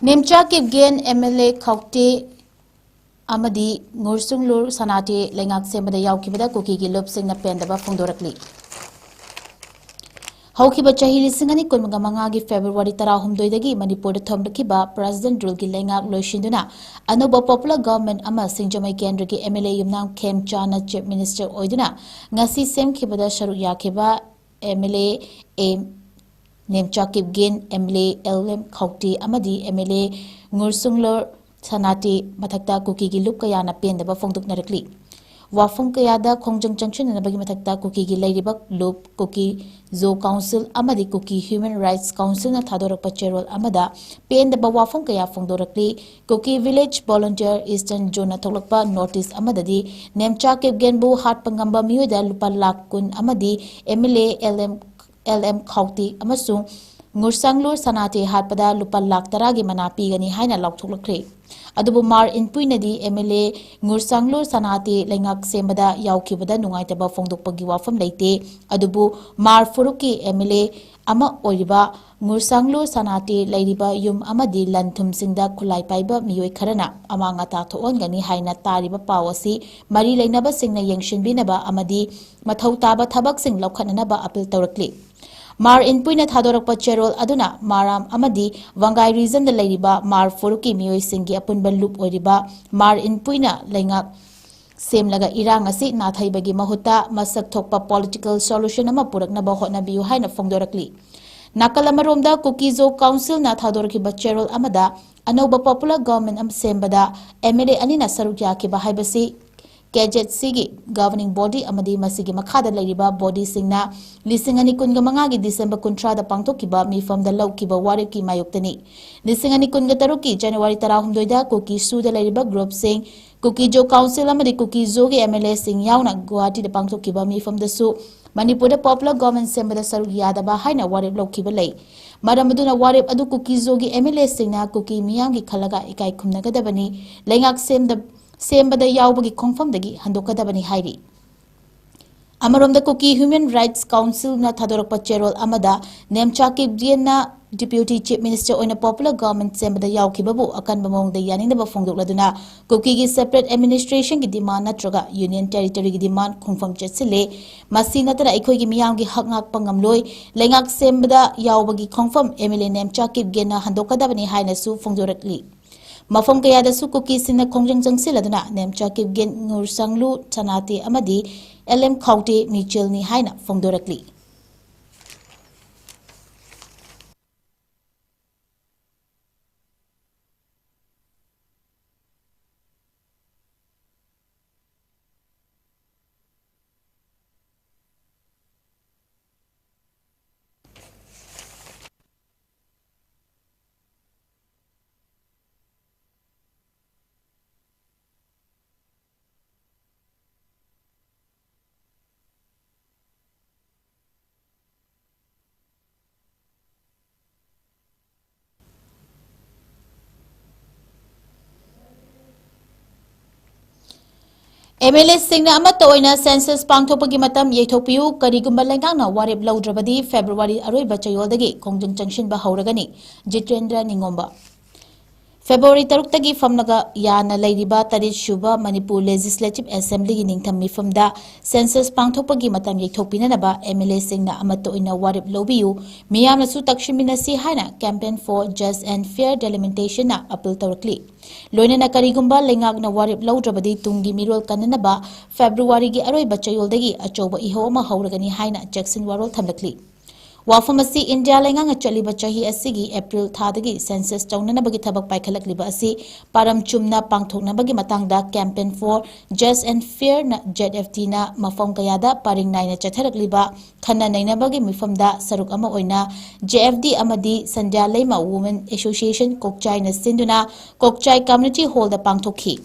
ꯅꯦꯝꯆꯥ ꯀꯤꯞꯒꯦꯟ, ꯑꯦꯝ ꯑꯦꯜ ꯑꯦ ꯈꯧꯇꯦ ꯑꯃꯗꯤ ꯉꯨꯔꯆꯨꯡꯂꯨꯔ ꯁꯅꯥꯇꯦ ꯂꯩꯉꯥꯛ ꯁꯦꯝꯕꯗ ꯌꯥꯎꯈꯤꯕꯗ ꯀꯨꯀꯤꯒꯤ ꯂꯨꯞꯁꯤꯡꯅ ꯄꯦꯟꯗꯕ ꯐꯣꯡꯗꯣꯔꯛꯂꯤ꯫ ꯍꯧꯈꯤꯕ ꯆꯍꯤ ꯂꯤꯁꯤꯡ ꯑꯅꯤ ꯀꯨꯟꯃꯉꯥꯒꯤ ꯐꯦꯕ꯭ꯔꯨꯋꯥꯔꯤ ꯇꯔꯥꯍꯨꯝꯗꯣꯏꯗꯒꯤ ꯃꯅꯤꯄꯨꯔꯗ ꯊꯣꯟꯔꯛꯈꯤꯕ ꯄ꯭ꯔꯁꯤꯗꯦꯟꯠ ꯔꯨꯜꯒꯤ ꯂꯩꯉꯥꯛ ꯂꯣꯏꯁꯤꯟꯗꯨꯅ ꯑꯅꯧꯕ ꯄꯣꯄꯨꯂꯔ ꯒꯚꯔꯟꯃꯦꯟꯠ ꯑꯃ ꯁꯤꯡꯖꯃꯩ ꯀꯦꯟꯗ꯭ꯔꯒꯤ ꯑꯦꯝ ꯑꯦꯜ ꯑꯦ ꯌꯨꯝꯅꯥꯝ ꯈꯦꯝꯆꯥꯅ ꯆꯤꯐ ꯃꯤꯅꯤꯁꯇꯔ ꯑꯣꯏꯗꯨꯅ ꯉꯁꯤ ꯁꯦꯝꯈꯤꯕꯗ ꯁꯔꯨꯛ ꯌꯥꯈꯤꯕ M L A A Nemcha Kipgen, M L A L M Khaute ꯑꯃꯗꯤ ꯑꯦꯝ ꯑꯦꯜ ꯑꯦ ꯉꯨꯔꯁꯨꯡꯂꯣꯔ ꯁꯅꯥꯇꯦ ꯃꯊꯛꯇ ꯀꯨꯀꯤꯒꯤ ꯂꯨꯞ ꯀꯌꯥꯅ ꯄꯦꯟꯗꯕ ꯐꯣꯡꯗꯣꯛꯅꯔꯛꯂꯤ꯫ ꯋꯥꯐꯝ ꯀꯌꯥꯗ ꯈꯣꯡꯖꯪ ꯆꯪꯁꯤꯟꯅꯅꯕꯒꯤ ꯃꯊꯛꯇ ꯀꯨꯀꯤꯒꯤ ꯂꯩꯔꯤꯕ ꯂꯨꯞ, ꯀꯨꯀꯤ ꯖꯣ ꯀꯥꯎꯟꯁꯤꯜ ꯑꯃꯗꯤ ꯀꯨꯀꯤ ꯍ꯭ꯌꯨꯃꯦꯟ ꯔꯥꯏꯠꯁ ꯀꯥꯎꯟꯁꯤꯜꯅ ꯊꯥꯗꯣꯔꯛꯄ ꯆꯦꯔꯣꯜ ꯑꯃꯗ ꯄꯦꯟꯗꯕ ꯋꯥꯐꯝ ꯀꯌꯥ ꯐꯣꯡꯗꯣꯔꯛꯂꯤ꯫ ꯀꯨꯀꯤ ꯚꯤꯂꯦꯖ ꯚꯣꯂꯨꯟꯇꯤꯌꯔ ꯏꯁꯇꯔꯟ ꯖꯣꯟꯅ ꯊꯣꯛꯂꯛꯄ ꯅꯣꯇꯤꯁ ꯑꯃꯗꯗꯤ ꯅꯦꯝꯆꯥ ꯀꯤꯞꯒꯦꯟꯕꯨ ꯍꯥꯠꯄ ꯉꯝꯕ ꯃꯤꯑꯣꯏꯗ ꯂꯨꯄꯥ ꯂꯥꯈ ꯀꯨꯟ ꯑꯃꯗꯤ M L A L M L M Khaute ꯑꯃꯁꯨꯡ ꯉꯨꯔꯁꯥꯡꯂꯨꯔ ꯁꯅꯥꯇꯦ ꯍꯥꯠꯄꯗ ꯂꯨꯄꯥ ꯂꯥꯈ ꯇꯔꯥꯒꯤ ꯃꯅꯥ ꯄꯤꯒꯅꯤ ꯍꯥꯏꯅ ꯂꯥꯎꯊꯣꯛꯂꯛꯈ꯭ꯔꯦ꯫ ꯑꯗꯨꯕꯨ ꯃꯥꯔ ꯏꯟꯄꯨꯏꯅꯗꯤ ꯑꯦꯝ ꯑꯦꯜ ꯑꯦ ꯉꯨꯔꯁꯥꯡꯂꯨꯔ ꯁꯅꯥꯇꯦ ꯂꯩꯉꯥꯛ ꯁꯦꯝꯕꯗ ꯌꯥꯎꯈꯤꯕꯗ ꯅꯨꯡꯉꯥꯏꯇꯕ ꯐꯣꯡꯗꯣꯛꯄꯒꯤ ꯋꯥꯐꯝ ꯂꯩꯇꯦ꯫ ꯑꯗꯨꯕꯨ ꯃꯥꯔ ꯐꯥꯔꯨꯛꯀꯤ ꯑꯦꯝ ꯑꯦꯜ ꯑꯦ ꯑꯃ ꯑꯣꯏꯔꯤꯕ ꯉꯨꯔꯁꯥꯡꯂꯨꯔ ꯁꯅꯥꯇꯦ ꯂꯩꯔꯤꯕ ꯌꯨꯝ ꯑꯃꯗꯤ ꯂꯟ ꯊꯨꯝꯁꯤꯡꯗ ꯈꯨꯠꯂꯥꯏ ꯄꯥꯏꯕ ꯃꯤꯑꯣꯏ ꯈꯔꯅ ꯑꯃꯥꯡ ꯑꯇꯥ ꯊꯣꯛꯍꯟꯒꯅꯤ ꯍꯥꯏꯅ ꯇꯥꯔꯤꯕ ꯄꯥꯎ ꯑꯁꯤ ꯃꯔꯤ ꯂꯩꯅꯕꯁꯤꯡꯅ ꯌꯦꯡꯁꯤꯟꯕꯤꯅꯕ ꯑꯃꯗꯤ ꯃꯊꯧ ꯇꯥꯕ ꯊꯕꯛꯁꯤꯡ ꯂꯧꯈꯠꯅꯅꯕ ꯑꯄꯤꯜ ꯇꯧꯔꯛꯂꯤ꯫ ꯃꯥꯔ ꯏꯟꯄꯨꯏꯅ ꯊꯥꯗꯣꯔꯛꯄ ꯆꯦꯔꯣꯜ ꯑꯗꯨꯅ ꯃꯥꯔꯥꯝ ꯑꯃꯗꯤ ꯋꯥꯡꯒꯥꯏ ꯔꯤꯖꯟꯗ ꯂꯩꯔꯤꯕ ꯃꯥꯔ ꯐꯥꯔꯨꯛꯀꯤ ꯃꯤꯑꯣꯏꯁꯤꯡꯒꯤ ꯑꯄꯨꯟꯕ ꯂꯨꯞ ꯑꯣꯏꯔꯤꯕ ꯃꯥꯔ ꯏꯟꯄꯨꯏꯅ ꯂꯩꯉꯥꯛ ꯁꯦꯝꯂꯒ ꯏꯔꯥꯡ ꯑꯁꯤ ꯅꯥꯊꯩꯕꯒꯤ ꯃꯍꯨꯠꯇ ꯃꯁꯛ ꯊꯣꯛꯄ ꯄꯣꯂꯤꯇꯤꯀꯦꯜ ꯁꯣꯂꯨꯁꯟ ꯑꯃ ꯄꯨꯔꯛꯅꯕ ꯍꯣꯠꯅꯕꯤꯌꯨ ꯍꯥꯏꯅ ꯐꯣꯡꯗꯣꯔꯛꯂꯤ꯫ ꯅꯥꯀꯜ ꯑꯃꯔꯣꯝꯗ ꯀꯨꯀꯤ ꯖꯣ ꯀꯥꯎꯟꯁꯤꯜꯅ ꯊꯥꯗꯣꯔꯛꯈꯤꯕ ꯆꯦꯔꯣꯜ ꯑꯃꯗ ꯑꯅꯧꯕ ꯄꯣꯄꯨꯂꯔ ꯒꯚꯔꯟꯃꯦꯟꯠ ꯑꯃ ꯁꯦꯝꯕꯗ ꯑꯦꯝ ꯑꯦꯜ ꯑꯦ ꯑꯅꯤꯅ ꯁꯔꯨꯛ ꯌꯥꯈꯤꯕ ꯍꯥꯏꯕꯁꯤ ꯀꯦ ꯖꯦꯠ ꯁꯤꯒꯤ ꯒꯚꯔꯅꯤꯡ ꯕꯣꯗꯤ ꯑꯃꯗꯤ ꯃꯁꯤꯒꯤ ꯃꯈꯥꯗ ꯂꯩꯔꯤꯕ ꯕꯣꯗꯤꯁꯤꯡꯅ ꯂꯤꯁꯤꯡ ꯑꯅꯤ ꯀꯨꯟꯒ ꯃꯉꯥꯒꯤ ꯗꯤꯁꯦꯝꯕꯔ ꯀꯨꯟꯊ꯭ꯔꯥꯗ ꯄꯥꯡꯊꯣꯛꯈꯤꯕ ꯃꯤꯐꯝꯗ ꯂꯧꯈꯤꯕ ꯋꯥꯔꯦꯞꯀꯤ ꯃꯥꯌꯣꯛꯇꯅꯤ꯫ ꯂꯤꯁꯤꯡ ꯑꯅꯤ ꯀꯨꯟꯒ ꯇꯔꯨꯛꯀꯤ ꯖꯅꯋꯥꯔꯤ ꯇꯔꯥꯍꯨꯝꯗꯣꯏꯗ ꯀꯨꯀꯤ ꯁꯨꯗ ꯂꯩꯔꯤꯕ ꯒ꯭ꯔꯨꯞꯁꯤꯡ, ꯀꯨꯀꯤ ꯖꯣ ꯀꯥꯎꯟꯁꯤꯜ ꯑꯃꯗꯤ ꯀꯨꯀꯤ ꯖꯣꯒꯤ ꯑꯦꯝ ꯑꯦꯜ ꯑꯦꯁꯤꯡ ꯌꯥꯎꯅ ꯒꯨꯋꯥꯍꯥꯇꯤꯗ ꯄꯥꯡꯊꯣꯛꯈꯤꯕ ꯃꯤꯐꯝꯗꯁꯨ ꯃꯅꯤꯄꯨꯔꯗ ꯄꯣꯄꯨꯂꯔ ꯒꯚꯔꯟꯃꯦꯟꯠ ꯁꯦꯝꯕꯗ ꯁꯔꯨꯛ ꯌꯥꯗꯕ ꯍꯥꯏꯅ ꯋꯥꯔꯦꯞ ꯂꯧꯈꯤꯕ ꯂꯩ꯫ ꯃꯔꯝ ꯑꯗꯨꯅ ꯋꯥꯔꯦꯞ ꯑꯗꯨ ꯀꯨꯀꯤ ꯖꯣꯒꯤ ꯑꯦꯝ ꯑꯦꯜ ꯑꯦꯁꯤꯡꯅ ꯀꯨꯀꯤ ꯃꯤꯌꯥꯝꯒꯤ ꯈꯜꯂꯒ ꯏꯀꯥꯏ ꯈꯨꯝꯅꯒꯗꯕꯅꯤ꯫ ꯂꯩꯉꯥꯛ ꯁꯦꯝꯗ-, ꯁꯦꯝꯕꯗ ꯌꯥꯎꯕꯒꯤ ꯈꯣꯡꯐꯝꯗꯒꯤ ꯍꯟꯗꯣꯛꯀꯗꯕꯅꯤ ꯍꯥꯏꯔꯤ꯫ ꯑꯃꯔꯣꯝꯗ, ꯀꯨꯀꯤ ꯍ꯭ꯌꯨꯃꯦꯟ ꯔꯥꯏꯠꯁ ꯀꯥꯎꯟꯁꯤꯜꯅ ꯊꯥꯗꯣꯔꯛꯄ ꯆꯦꯔꯣꯜ ꯑꯃꯗ ꯅꯦꯝꯆꯥ ꯀꯤꯞꯒꯦꯟꯅ Deputy Chief Minister ꯑꯣꯏꯅ popular government ꯁꯦꯝꯕꯗ ꯌꯥꯎꯈꯤꯕꯕꯨ ꯑꯀꯟꯕ ꯃꯑꯣꯡꯗ ꯌꯥꯅꯤꯡꯗꯕ ꯐꯣꯡꯗꯣꯛꯂꯗꯨꯅ ꯀꯨꯀꯤꯒꯤ separate administrationꯒꯤ demand ꯅꯠꯇ꯭ꯔꯒ Union Territoryꯒꯤ demand ꯈꯣꯡꯐꯝ ꯆꯠꯁꯤꯜꯂꯦ꯫ ꯃꯁꯤ ꯅꯠꯇꯅ ꯑꯩꯈꯣꯏꯒꯤ ꯃꯤꯌꯥꯝꯒꯤ ꯍꯛ ꯉꯥꯛꯄ ꯉꯝꯂꯣꯏ, ꯂꯩꯉꯥꯛ ꯁꯦꯝꯕꯗ ꯌꯥꯎꯕꯒꯤ ꯈꯣꯡꯐꯝ MLA ꯅꯦꯝꯆꯥ ꯀꯤꯞꯒꯦꯟꯅ ꯍꯟꯗꯣꯛꯀꯗꯕꯅꯤ ꯍꯥꯏꯅꯁꯨ ꯐꯣꯡꯗꯣꯔꯛꯂꯤ꯫ ꯃꯐꯝ ꯀꯌꯥꯗꯁꯨ ꯀꯨꯀꯤꯁꯤꯡꯅ ꯈꯣꯡꯖꯪ ꯆꯪꯁꯤꯜꯂꯗꯨꯅ ꯅꯦꯝꯆꯥ ꯀꯤꯞꯒꯦꯟ, ꯉꯨꯔꯁꯥꯡꯂꯨ ꯁꯅꯥꯇꯦ ꯑꯃꯗꯤ LM ꯈꯥꯎꯇꯦ ꯃꯤꯆꯦꯜꯅꯤ ꯍꯥꯏꯅ ꯐꯣꯡꯗꯣꯔꯛꯂꯤ꯫ MLAꯁꯤꯡꯅ ꯑꯃꯠꯇ ꯑꯣꯏꯅ census ꯄꯥꯡꯊꯣꯛꯄꯒꯤ ꯃꯇꯝ ꯌꯩꯊꯣꯛꯄꯤꯌꯨ꯫ ꯀꯔꯤꯒꯨꯝꯕ ꯂꯩꯉꯥꯛꯅ ꯋꯥꯔꯦꯞ ꯂꯧꯗ꯭ꯔꯕꯗꯤ February ꯑꯔꯣꯏꯕ ꯆꯌꯣꯜꯗꯒꯤ ꯈꯣꯡꯖꯪ ꯆꯪꯁꯤꯟꯕ ꯍꯧꯔꯒꯅꯤ꯫ ꯖꯤꯇꯦꯟꯗ꯭ꯔ ꯅꯤꯡꯉꯣꯝꯕ꯫ February ꯇꯔꯨꯛꯇꯒꯤ ꯐꯝꯂꯒ ꯌꯥꯅ ꯂꯩꯔꯤꯕ ꯇꯔꯦꯠ ꯁꯨꯕ ꯃꯅꯤꯄꯨꯔ Legislative Assemblyꯒꯤ ꯅꯤꯡꯊꯝ ꯃꯤꯐꯝꯗ census ꯄꯥꯡꯊꯣꯛꯄꯒꯤ ꯃꯇꯝ ꯌꯩꯊꯣꯛꯄꯤꯅꯅꯕ MLAꯁꯤꯡꯅ ꯑꯃꯠꯇ ꯑꯣꯏꯅ ꯋꯥꯔꯦꯞ ꯂꯧꯕꯤꯌꯨ꯫ ꯃꯤꯌꯥꯝꯅꯁꯨ ꯇꯛꯁꯤꯟꯃꯤꯟꯅꯁꯤ ꯍꯥꯏꯅ Campaign for Just and Fair Delimitation appeal ꯇꯧꯔꯛꯂꯤ꯫ ꯂꯣꯏꯅꯅ ꯀꯔꯤꯒꯨꯝꯕ ꯂꯩꯉꯥꯛꯅ ꯋꯥꯔꯦꯞ ꯂꯧꯗ꯭ꯔꯕꯗꯤ ꯇꯨꯡꯒꯤ ꯃꯤꯔꯣꯜ ꯀꯟꯅꯅꯕ Februaryꯒꯤ ꯑꯔꯣꯏꯕ ꯆꯌꯣꯜꯗꯒꯤ ꯑꯆꯧꯕ ꯏꯍꯧ ꯑꯃ ꯍꯧꯔꯒꯅꯤ ꯍꯥꯏꯅ ꯆꯦꯛꯁꯤꯟ ꯋꯥꯔꯣꯜ ꯊꯝꯂꯛꯂꯤ꯫ ꯋꯥꯐꯝ ꯑꯁꯤ ꯏꯟꯗꯤꯌꯥ ꯂꯩꯉꯥꯛꯅ ꯆꯠꯂꯤꯕ ꯆꯍꯤ ꯑꯁꯤꯒꯤ April ꯊꯥꯗꯒꯤ census ꯇꯧꯅꯅꯕꯒꯤ ꯊꯕꯛ ꯄꯥꯏꯈꯠꯂꯛꯂꯤꯕ ꯑꯁꯤ ꯄꯥꯔꯝ ꯆꯨꯝꯅ ꯄꯥꯡꯊꯣꯛꯅꯕꯒꯤ ꯃꯇꯥꯡꯗ Campaign for Just and Fairꯅ, ZFDꯅ ꯃꯐꯝ ꯀꯌꯥꯗ ꯄꯔꯤꯡ ꯅꯥꯏꯅ ꯆꯠꯊꯔꯛꯂꯤꯕ ꯈꯟꯅ ꯅꯩꯅꯕꯒꯤ ꯃꯤꯐꯝꯗ ꯁꯔꯨꯛ ꯑꯃ ꯑꯣꯏꯅ JFD ꯑꯃꯗꯤ ꯁꯟꯙ꯭ꯌꯥ ꯂꯩꯃ Women Association ꯀꯣꯛꯆꯥꯏꯅ ꯁꯤꯟꯗꯨꯅ ꯀꯣꯛꯆꯥꯏ Community Hallꯗ ꯄꯥꯡꯊꯣꯛꯈꯤ꯫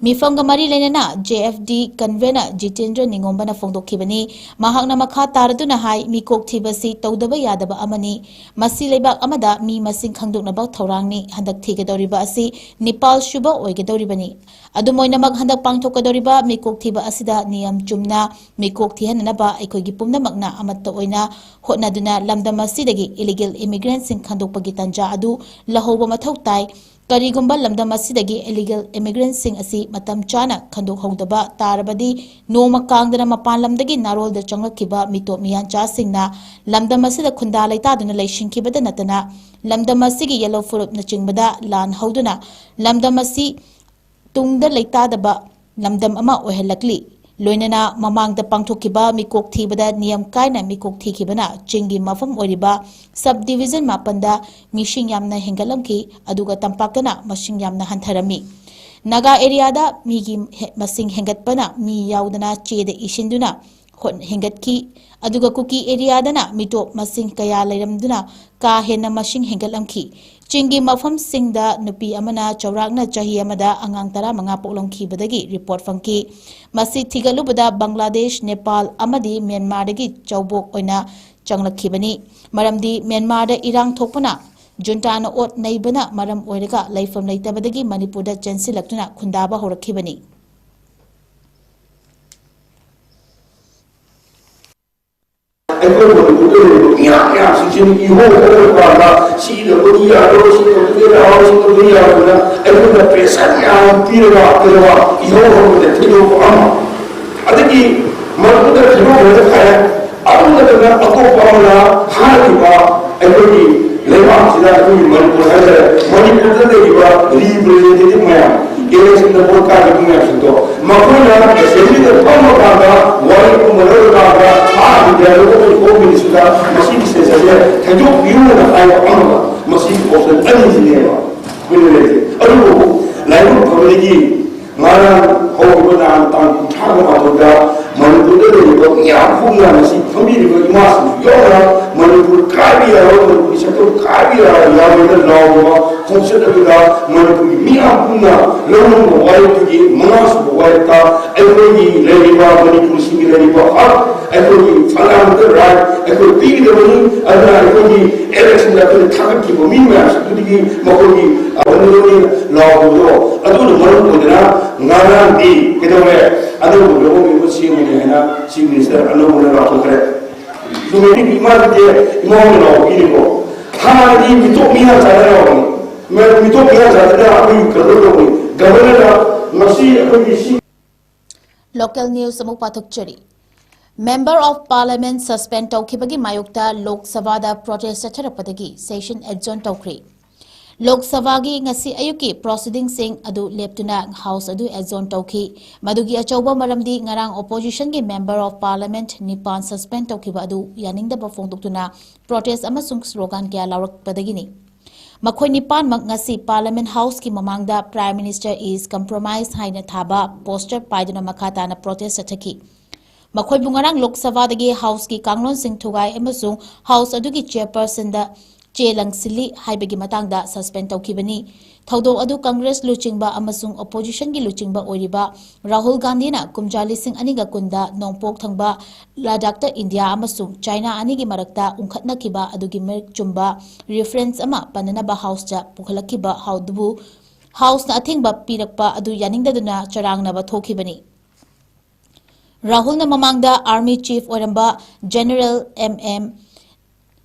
ꯃꯤꯐꯝꯒ ꯃꯔꯤ ꯂꯩꯅꯅ J F D convener Jitendra ꯅꯤꯉꯣꯝꯕꯅ ꯐꯣꯡꯗꯣꯛꯈꯤꯕꯅꯤ꯫ ꯃꯍꯥꯛꯅ ꯃꯈꯥ ꯇꯥꯔꯗꯨꯅ ꯍꯥꯏ, ꯃꯤꯀꯣꯛ ꯊꯤꯕꯁꯤ ꯇꯧꯗꯕ ꯌꯥꯗꯕ ꯑꯃꯅꯤ꯫ ꯃꯁꯤ ꯂꯩꯕꯥꯛ ꯑꯃꯗ ꯃꯤ ꯃꯁꯤꯡ ꯈꯪꯗꯣꯛꯅꯕ ꯊꯧꯔꯥꯡꯅꯤ꯫ ꯍꯟꯗꯛ ꯊꯤꯒꯗꯧꯔꯤꯕ ꯑꯁꯤ ꯅꯤꯄꯥꯜ ꯁꯨꯕ ꯑꯣꯏꯒꯗꯧꯔꯤꯕꯅꯤ꯫ ꯑꯗꯨꯝ ꯑꯣꯏꯅꯃꯛ, ꯍꯟꯗꯛ ꯄꯥꯡꯊꯣꯛꯀꯗꯧꯔꯤꯕ ꯃꯤꯀꯣꯛ ꯊꯤꯕ ꯑꯁꯤꯗ ꯅꯤꯌꯝ ꯆꯨꯝꯅ ꯃꯤꯀꯣꯛ ꯊꯤꯍꯟꯅꯅꯕ ꯑꯩꯈꯣꯏꯒꯤ ꯄꯨꯝꯅꯃꯛꯅ ꯑꯃꯠꯇ ꯑꯣꯏꯅ ꯍꯣꯠꯅꯗꯨꯅ ꯂꯝꯗꯝ ꯑꯁꯤꯗꯒꯤ illegal immigrantꯁꯤꯡ ꯈꯟꯗꯣꯛꯄꯒꯤ ꯇꯥꯟꯖꯥ ꯑꯗꯨ ꯂꯧꯍꯧꯕ ꯃꯊꯧ ꯇꯥꯏ꯫ ꯀꯔꯤꯒꯨꯝꯕ ꯂꯝꯗꯝ ꯑꯁꯤꯗꯒꯤ illegal immigrantꯁꯤꯡ ꯑꯁꯤ ꯃꯇꯝ ꯆꯥꯅ ꯈꯟꯗꯣꯛꯍꯧꯗꯕ ꯇꯥꯔꯕꯗꯤ, ꯅꯣꯡꯃ ꯀꯥꯡꯗꯅ ꯃꯄꯥꯟ ꯂꯝꯗꯒꯤ ꯅꯥꯔꯣꯜꯗ ꯆꯪꯂꯛꯈꯤꯕ ꯃꯤꯇꯣꯞ ꯃꯤꯌꯥꯟꯆꯥꯁꯤꯡꯅ ꯂꯝꯗꯝ ꯑꯁꯤꯗ ꯈꯨꯟꯗꯥ ꯂꯩꯇꯥꯗꯨꯅ ꯂꯩꯁꯤꯟꯈꯤꯕꯗ ꯅꯠꯇꯅ, ꯂꯝꯗꯝ ꯑꯁꯤꯒꯤ ꯌꯦꯜꯍꯧ ꯐꯨꯔꯨꯞꯅꯆꯤꯡꯕꯗ ꯂꯥꯟ ꯍꯧꯗꯨꯅ ꯂꯝꯗꯝ ꯑꯁꯤ ꯇꯨꯡꯗ ꯂꯩꯇꯥꯗꯕ ꯂꯝꯗꯝ ꯑꯃ ꯑꯣꯏꯍꯜꯂꯛꯂꯤ꯫ ꯂꯣꯏꯅꯅ ꯃꯃꯥꯡꯗ ꯄꯥꯡꯊꯣꯛꯈꯤꯕ ꯃꯤꯀꯣꯛ ꯊꯤꯕꯗ ꯅꯤꯌꯝ ꯀꯥꯏꯅ ꯃꯤꯀꯣꯛ ꯊꯤꯈꯤꯕꯅ ꯆꯤꯡꯒꯤ ꯃꯐꯝ ꯑꯣꯏꯔꯤꯕ sub division ꯃꯥꯄꯟꯗ ꯃꯤꯁꯤꯡ ꯌꯥꯝꯅ ꯍꯦꯟꯒꯠꯂꯝꯈꯤ, ꯑꯗꯨꯒ ꯇꯝꯄꯥꯛꯇꯅ ꯃꯁꯤꯡ ꯌꯥꯝꯅ ꯍꯟꯊꯔꯝꯃꯤ꯫ ꯅꯥꯒꯥ ꯑꯦꯔꯤꯌꯥꯗ ꯃꯤꯒꯤ ꯍꯦ-, ꯃꯁꯤꯡ ꯍꯦꯟꯒꯠꯄꯅ ꯃꯤ ꯌꯥꯎꯗꯅ ꯆꯦꯗ ꯏꯁꯤꯟꯗꯨꯅ ꯍꯣꯠ-, ꯍꯦꯟꯒꯠꯈꯤ, ꯑꯗꯨꯒ ꯀꯨꯀꯤ ꯑꯦꯔꯤꯌꯥꯗꯅ ꯃꯤꯇꯣꯞ ꯃꯁꯤꯡ ꯀꯌꯥ ꯂꯩꯔꯝꯗꯨꯅ ꯀꯥ ꯍꯦꯟꯅ ꯃꯁꯤꯡ ꯍꯦꯟꯒꯠꯂꯝꯈꯤ꯫ ꯆꯤꯡꯒꯤ ꯃꯐꯝꯁꯤꯡꯗ ꯅꯨꯄꯤ ꯑꯃꯅ ꯆꯥꯎꯔꯥꯛꯅ ꯆꯍꯤ ꯑꯃꯗ ꯑꯉꯥꯡ ꯇꯔꯥꯃꯉꯥ ꯄꯣꯛꯂꯝꯈꯤꯕꯗꯒꯤ ꯔꯤꯄꯣꯔꯠ ꯐꯪꯈꯤ꯫ ꯃꯁꯤ ꯊꯤꯒꯠꯂꯨꯕꯗ ꯕꯪꯒ꯭ꯂꯥꯗꯦꯁ, ꯅꯦꯄꯥꯜ ꯑꯃꯗꯤ ꯃ꯭ꯌꯥꯟꯃꯥꯔꯗꯒꯤ ꯆꯥꯎꯕꯣꯛ ꯑꯣꯏꯅ ꯆꯪꯂꯛꯈꯤꯕꯅꯤ꯫ ꯃꯔꯝꯗꯤ ꯃ꯭ꯌꯥꯟꯃꯥꯔꯗ ꯏꯔꯥꯡ ꯊꯣꯛꯄꯅ, ꯖꯨꯟꯇꯥꯅ ꯑꯣꯠ ꯅꯩꯕꯅ ꯃꯔꯝ ꯑꯣꯏꯔꯒ ꯂꯩꯐꯝ ꯂꯩꯇꯕꯗꯒꯤ ꯃꯅꯤꯄꯨꯔꯗ ꯆꯦꯟꯁꯤꯜꯂꯛꯇꯨꯅ ꯈꯨꯟꯗꯥꯕ ꯍꯧꯔꯛꯈꯤꯕꯅꯤ꯫ ꯑꯩꯈꯣꯏ ꯃꯅꯤꯄꯨꯔꯗ ꯂꯩꯔꯤꯕ ꯃꯤꯌꯥꯝ ꯃꯌꯥꯝꯁꯤꯡꯁꯤ ꯏꯍꯧ ꯍꯧꯔꯀꯥꯟꯗ ꯁꯤ ꯇꯧꯕꯗꯤ ꯌꯥꯔꯣꯏ, ꯁꯤ ꯇꯧꯕꯗꯤ ꯌꯥꯔꯣꯏ, ꯁꯤ ꯇꯧꯕꯗꯤ ꯌꯥꯔꯣꯏꯅ ꯑꯩꯈꯣꯏꯗ pressure ꯃꯌꯥꯝ ꯑꯃ ꯄꯤꯔꯒ ꯀꯩꯗꯧꯕ ꯏꯍꯧ ꯍꯧꯕꯗ ꯊꯤꯗꯣꯛꯄ ꯑꯃ꯫ ꯑꯗꯒꯤ ꯃꯅꯤꯄꯨꯔꯗ ꯊꯤꯗꯣꯛꯈ꯭ꯔꯒ ꯐꯔꯦ, ꯑꯗꯨ ꯅꯠꯇꯅ ꯑꯇꯣꯞꯄ ꯑꯃꯅ ꯍꯥꯏꯔꯤꯕ ꯑꯩꯈꯣꯏꯒꯤ ꯂꯩꯕꯥꯛꯁꯤꯗ ꯑꯩꯈꯣꯏꯒꯤ ꯃꯅꯤꯄꯨꯔ ꯍꯥꯏꯇꯥꯔꯦ, ꯃꯅꯤꯄꯨꯔꯗ ꯂꯩꯔꯤꯕ representative ꯃꯌꯥꯝ, election vote ꯀꯥꯈꯤꯕ ꯃꯌꯥꯝꯁꯤꯡꯗꯣ, ꯃꯈꯣꯏꯅ assemblyꯗ ꯐꯝꯃꯀꯥꯟꯗ ꯋꯥꯔꯦꯞ ꯑꯃ ꯂꯧꯔꯀꯥꯟꯗ ꯑꯥ ꯏꯟꯗꯤꯌꯥꯗ ꯑꯩꯈꯣꯏ Home Ministerꯗ ꯃꯁꯤꯒꯤ censusꯁꯦ ꯊꯩꯗꯣꯛꯄꯤꯌꯨꯅ ꯍꯥꯏꯕ ꯑꯃꯒ ꯃꯁꯤꯒꯤ option ꯑꯅꯤꯁꯤꯅꯦꯕ ꯑꯩꯈꯣꯏꯅ ꯂꯩꯔꯤꯁꯦ꯫ ꯑꯗꯨꯕꯨ ꯂꯥꯏꯕꯛ ꯐꯕꯗꯒꯤ ꯉꯔꯥꯡ ꯍꯧꯈꯤꯕ ꯅꯍꯥꯟ ꯇꯥꯡ ꯀꯨꯟꯊ꯭ꯔꯥꯒ ꯃꯥꯊꯣꯏꯗ ꯃꯅꯤꯄꯨꯔꯗ ꯂꯩꯔꯤꯕ ꯃꯤꯌꯥꯝ ꯄꯨꯝꯅ ꯉꯁꯤ ꯐꯝꯕꯤꯔꯤꯕ ꯏꯃꯥꯁꯤꯡꯁꯨ ꯌꯥꯎꯅ ꯃꯅꯤꯄꯨꯔ ꯀꯥꯏꯕ ꯌꯥꯔꯣꯏ, ꯃꯅꯤꯄꯨꯔꯒꯤ ꯁꯛꯇꯝ ꯀꯥꯏꯕ ꯌꯥꯔꯣꯏ, ꯌꯥꯔꯣꯏꯅ ꯂꯥꯎꯔꯤꯕ ꯈꯣꯡꯆꯠ ꯑꯗꯨꯗ ꯃꯅꯤꯄꯨꯔꯒꯤ ꯃꯤꯌꯥꯝ ꯄꯨꯝꯅ ꯂꯧꯅꯤꯡꯕ ꯋꯥꯔꯦꯞꯇꯨꯒꯤ ꯃꯉꯥꯁꯨꯕ ꯋꯥꯔꯦꯞꯇ ꯑꯩꯈꯣꯏꯒꯤ ꯂꯩꯔꯤꯕ ꯃꯅꯤꯄꯨꯔꯁꯤꯡꯒꯤ ꯂꯩꯔꯤꯕ ꯍꯛ, ꯑꯩꯈꯣꯏꯒꯤ fundamental right ꯑꯩꯈꯣꯏ ꯄꯤꯒꯗꯕꯅꯤ꯫ ꯑꯗꯨꯅ ꯑꯩꯈꯣꯏꯒꯤ election ꯗ ꯑꯩꯈꯣꯏꯅ ꯊꯥꯒꯠꯈꯤꯕ ꯃꯤ ꯃꯌꯥꯝꯁꯤꯡꯗꯨꯗꯒꯤ ꯃꯈꯣꯏꯒꯤ ꯋꯥꯔꯦꯞ ꯂꯧꯅꯤ ꯂꯥꯎꯕꯗꯣ ꯑꯗꯨꯅ ꯃꯔꯝ ꯑꯣꯏꯗꯅ ꯉꯔꯥꯡꯗꯤ ꯀꯩꯗꯧꯔꯦ? ꯑꯅꯧꯕ ꯂꯧꯐꯝ ꯑꯃ ꯁꯦꯝꯒꯅꯤ ꯍꯥꯏꯅ Chief Minister ꯑꯅꯧꯕꯅ ꯂꯥꯎꯊꯣꯛꯈ꯭ꯔꯦ꯫ ꯁꯨꯃꯥꯏꯅ ꯏꯃꯥꯗꯨꯗꯤ ꯏꯃꯥ ꯍꯣꯏꯅ ꯂꯥꯎꯕꯤꯔꯤꯀꯣ꯫ ꯍꯥꯟꯅꯗꯤ ꯃꯤꯇꯣꯞ ꯃꯤꯌꯥꯝ ꯆꯥꯅ ꯂꯥꯎꯕꯅꯤ꯫ ꯃꯤꯇꯣꯞ ꯃꯤꯌꯥꯝ ꯆꯥꯗꯅ ꯑꯩꯈꯣꯏꯒꯤ ꯀꯩꯅꯣ ꯇꯧꯕꯅꯤ꯫ Governor ꯅ ꯉꯁꯤ ꯑꯩꯈꯣꯏꯒꯤ ꯁꯤ Local news ꯑꯃꯨꯛ ꯄꯥꯊꯣꯛꯆꯔꯤ꯫ Member of Parliament suspend ꯇꯧꯈꯤꯕꯒꯤ ꯃꯥꯌꯣꯛꯇ ꯂꯣꯛ ꯁꯚꯥꯗ protest ꯆꯠꯊꯔꯛꯄꯗꯒꯤ session adjourn ꯇꯧꯈ꯭ꯔꯦ꯫ ꯂꯣꯛ ꯁꯚꯥꯒꯤ ꯉꯁꯤ ꯑꯌꯨꯛꯀꯤ proceeding ꯁꯤꯡ ꯑꯗꯨ ꯂꯦꯞꯇꯨꯅ House ꯑꯗꯨ adjourn ꯇꯧꯈꯤ꯫ ꯃꯗꯨꯒꯤ ꯑꯆꯧꯕ ꯃꯔꯝꯗꯤ ꯉꯔꯥꯡ opposition ꯒꯤ Member of Parliament ꯅꯤꯄꯥꯟ suspend ꯇꯧꯈꯤꯕ ꯑꯗꯨ ꯌꯥꯅꯤꯡꯗꯕ ꯐꯣꯡꯗꯣꯛꯇꯨꯅ protest ꯑꯃꯁꯨꯡ slogan ꯀꯌꯥ ꯂꯥꯎꯔꯛꯄꯗꯒꯤꯅꯤ꯫ ꯃꯈꯣꯏ ꯅꯤꯄꯥꯟꯃꯛ ꯉꯁꯤ Parliament House ꯀꯤ ꯃꯃꯥꯡꯗ Prime Minister is compromised ꯍꯥꯏꯅ ꯊꯥꯕ poster ꯄꯥꯏꯗꯨꯅ ꯃꯈꯥ ꯇꯥꯅ protest ꯆꯠꯊꯈꯤ꯫ ꯃꯈꯣꯏꯕꯨ ꯉꯔꯥꯡ ꯂꯣꯛ ꯁꯚꯥꯗꯒꯤ House ꯀꯤ ꯀꯥꯡꯂꯣꯟꯁꯤꯡ ꯊꯨꯒꯥꯏ ꯑꯃꯁꯨꯡ House ꯑꯗꯨꯒꯤ chairperson ꯗ ꯆꯦ ꯂꯪꯁꯤꯜꯂꯤ ꯍꯥꯏꯕꯒꯤ ꯃꯇꯥꯡꯗ suspend ꯇꯧꯈꯤꯕꯅꯤ꯫ ꯊꯧꯗꯣꯛ ꯑꯗꯨ Congress ꯂꯨꯆꯤꯡꯕ ꯑꯃꯁꯨꯡ opposition ꯒꯤ ꯂꯨꯆꯤꯡꯕ ꯑꯣꯏꯔꯤꯕ ꯔꯥꯍꯨꯜ ꯒꯥꯟꯙꯤꯅ ꯀꯨꯝꯖꯥ ꯂꯤꯁꯤꯡ ꯑꯅꯤꯒ ꯀꯨꯟꯗ ꯅꯣꯡꯄꯣꯛ ꯊꯪꯕ ꯂꯗꯥꯈꯇ ꯏꯟꯗꯤꯌꯥ ꯑꯃꯁꯨꯡ ꯆꯥꯏꯅꯥ ꯑꯅꯤꯒꯤ ꯃꯔꯛꯇ ꯎꯪꯈꯠꯅꯈꯤꯕ ꯑꯗꯨꯒꯤ ꯃꯔꯤꯛ ꯆꯨꯝꯕ reference ꯑꯃ ꯄꯟꯅꯅꯕ House ꯇ ꯄꯨꯈꯠꯂꯛꯈꯤꯕ ꯑꯗꯨꯕꯨ House ꯅ ꯑꯊꯤꯡꯕ ꯄꯤꯔꯛꯄ ꯑꯗꯨ ꯌꯥꯅꯤꯡꯗꯗꯨꯅ ꯆꯔꯥꯡꯅꯕ ꯊꯣꯛꯈꯤꯕꯅꯤ꯫ ꯔꯥꯍꯨꯜꯅ ꯃꯃꯥꯡꯗ Army Chief ꯑꯣꯏꯔꯝꯕ General M M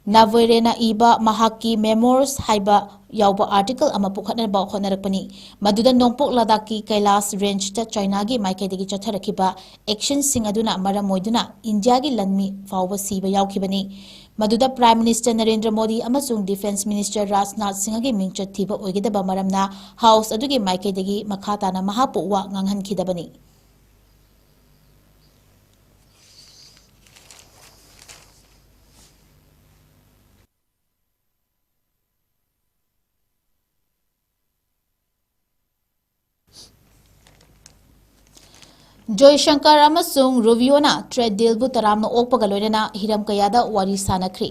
ꯅꯥꯚꯣꯏꯔꯦꯅ ꯏꯕ ꯃꯍꯥꯛꯀꯤ Memoirs ꯍꯥꯏꯕ ꯌꯥꯎꯕ article ꯑꯃ ꯄꯨꯈꯠꯅꯕ ꯍꯣꯠꯅꯔꯛꯄꯅꯤ, ꯃꯗꯨꯗ ꯅꯣꯡꯄꯣꯛ ꯂꯗꯥꯈꯀꯤ ꯀꯩꯂꯥꯁ range ꯇ ꯆꯥꯏꯅꯥꯒꯤ ꯃꯥꯏꯀꯩꯗꯒꯤ ꯆꯠꯊꯔꯛꯈꯤꯕ action ꯁꯤꯡ ꯑꯗꯨꯅ ꯃꯔꯝ ꯑꯣꯏꯗꯨꯅ ꯏꯟꯗꯤꯌꯥꯒꯤ ꯂꯥꯟꯃꯤ ꯐꯥꯎꯕ ꯁꯤꯕ ꯌꯥꯎꯈꯤꯕꯅꯤ꯫ ꯃꯗꯨꯗ Prime Minister ꯅꯔꯦꯟꯗ꯭ꯔ ꯃꯣꯗꯤ ꯑꯃꯁꯨꯡ Defence Minister ꯔꯥꯖꯅꯥꯊ ꯁꯤꯡꯍꯒꯤ ꯃꯤꯡꯆꯠ ꯊꯤꯕ ꯑꯣꯏꯒꯗꯕ ꯃꯔꯝꯅ House ꯑꯗꯨꯒꯤ ꯃꯥꯏꯀꯩꯗꯒꯤ ꯃꯈꯥ ꯇꯥꯅ ꯃꯍꯥꯛꯄꯨ ꯋꯥ ꯉꯥꯡꯍꯟꯈꯤꯗꯕꯅꯤ꯫ ꯖꯣꯏꯁꯪꯀꯔ ꯑꯃꯁꯨꯡ ꯔꯨꯕꯤꯌꯣꯅ ꯇ꯭ꯔꯦꯗ ꯗꯤꯜꯕꯨ ꯇꯔꯥꯝꯅ ꯑꯣꯛꯄꯒ ꯂꯣꯏꯅꯅ ꯍꯤꯔꯝ ꯀꯌꯥꯗ ꯋꯥꯔꯤ ꯁꯥꯅꯈ꯭ꯔꯤ꯫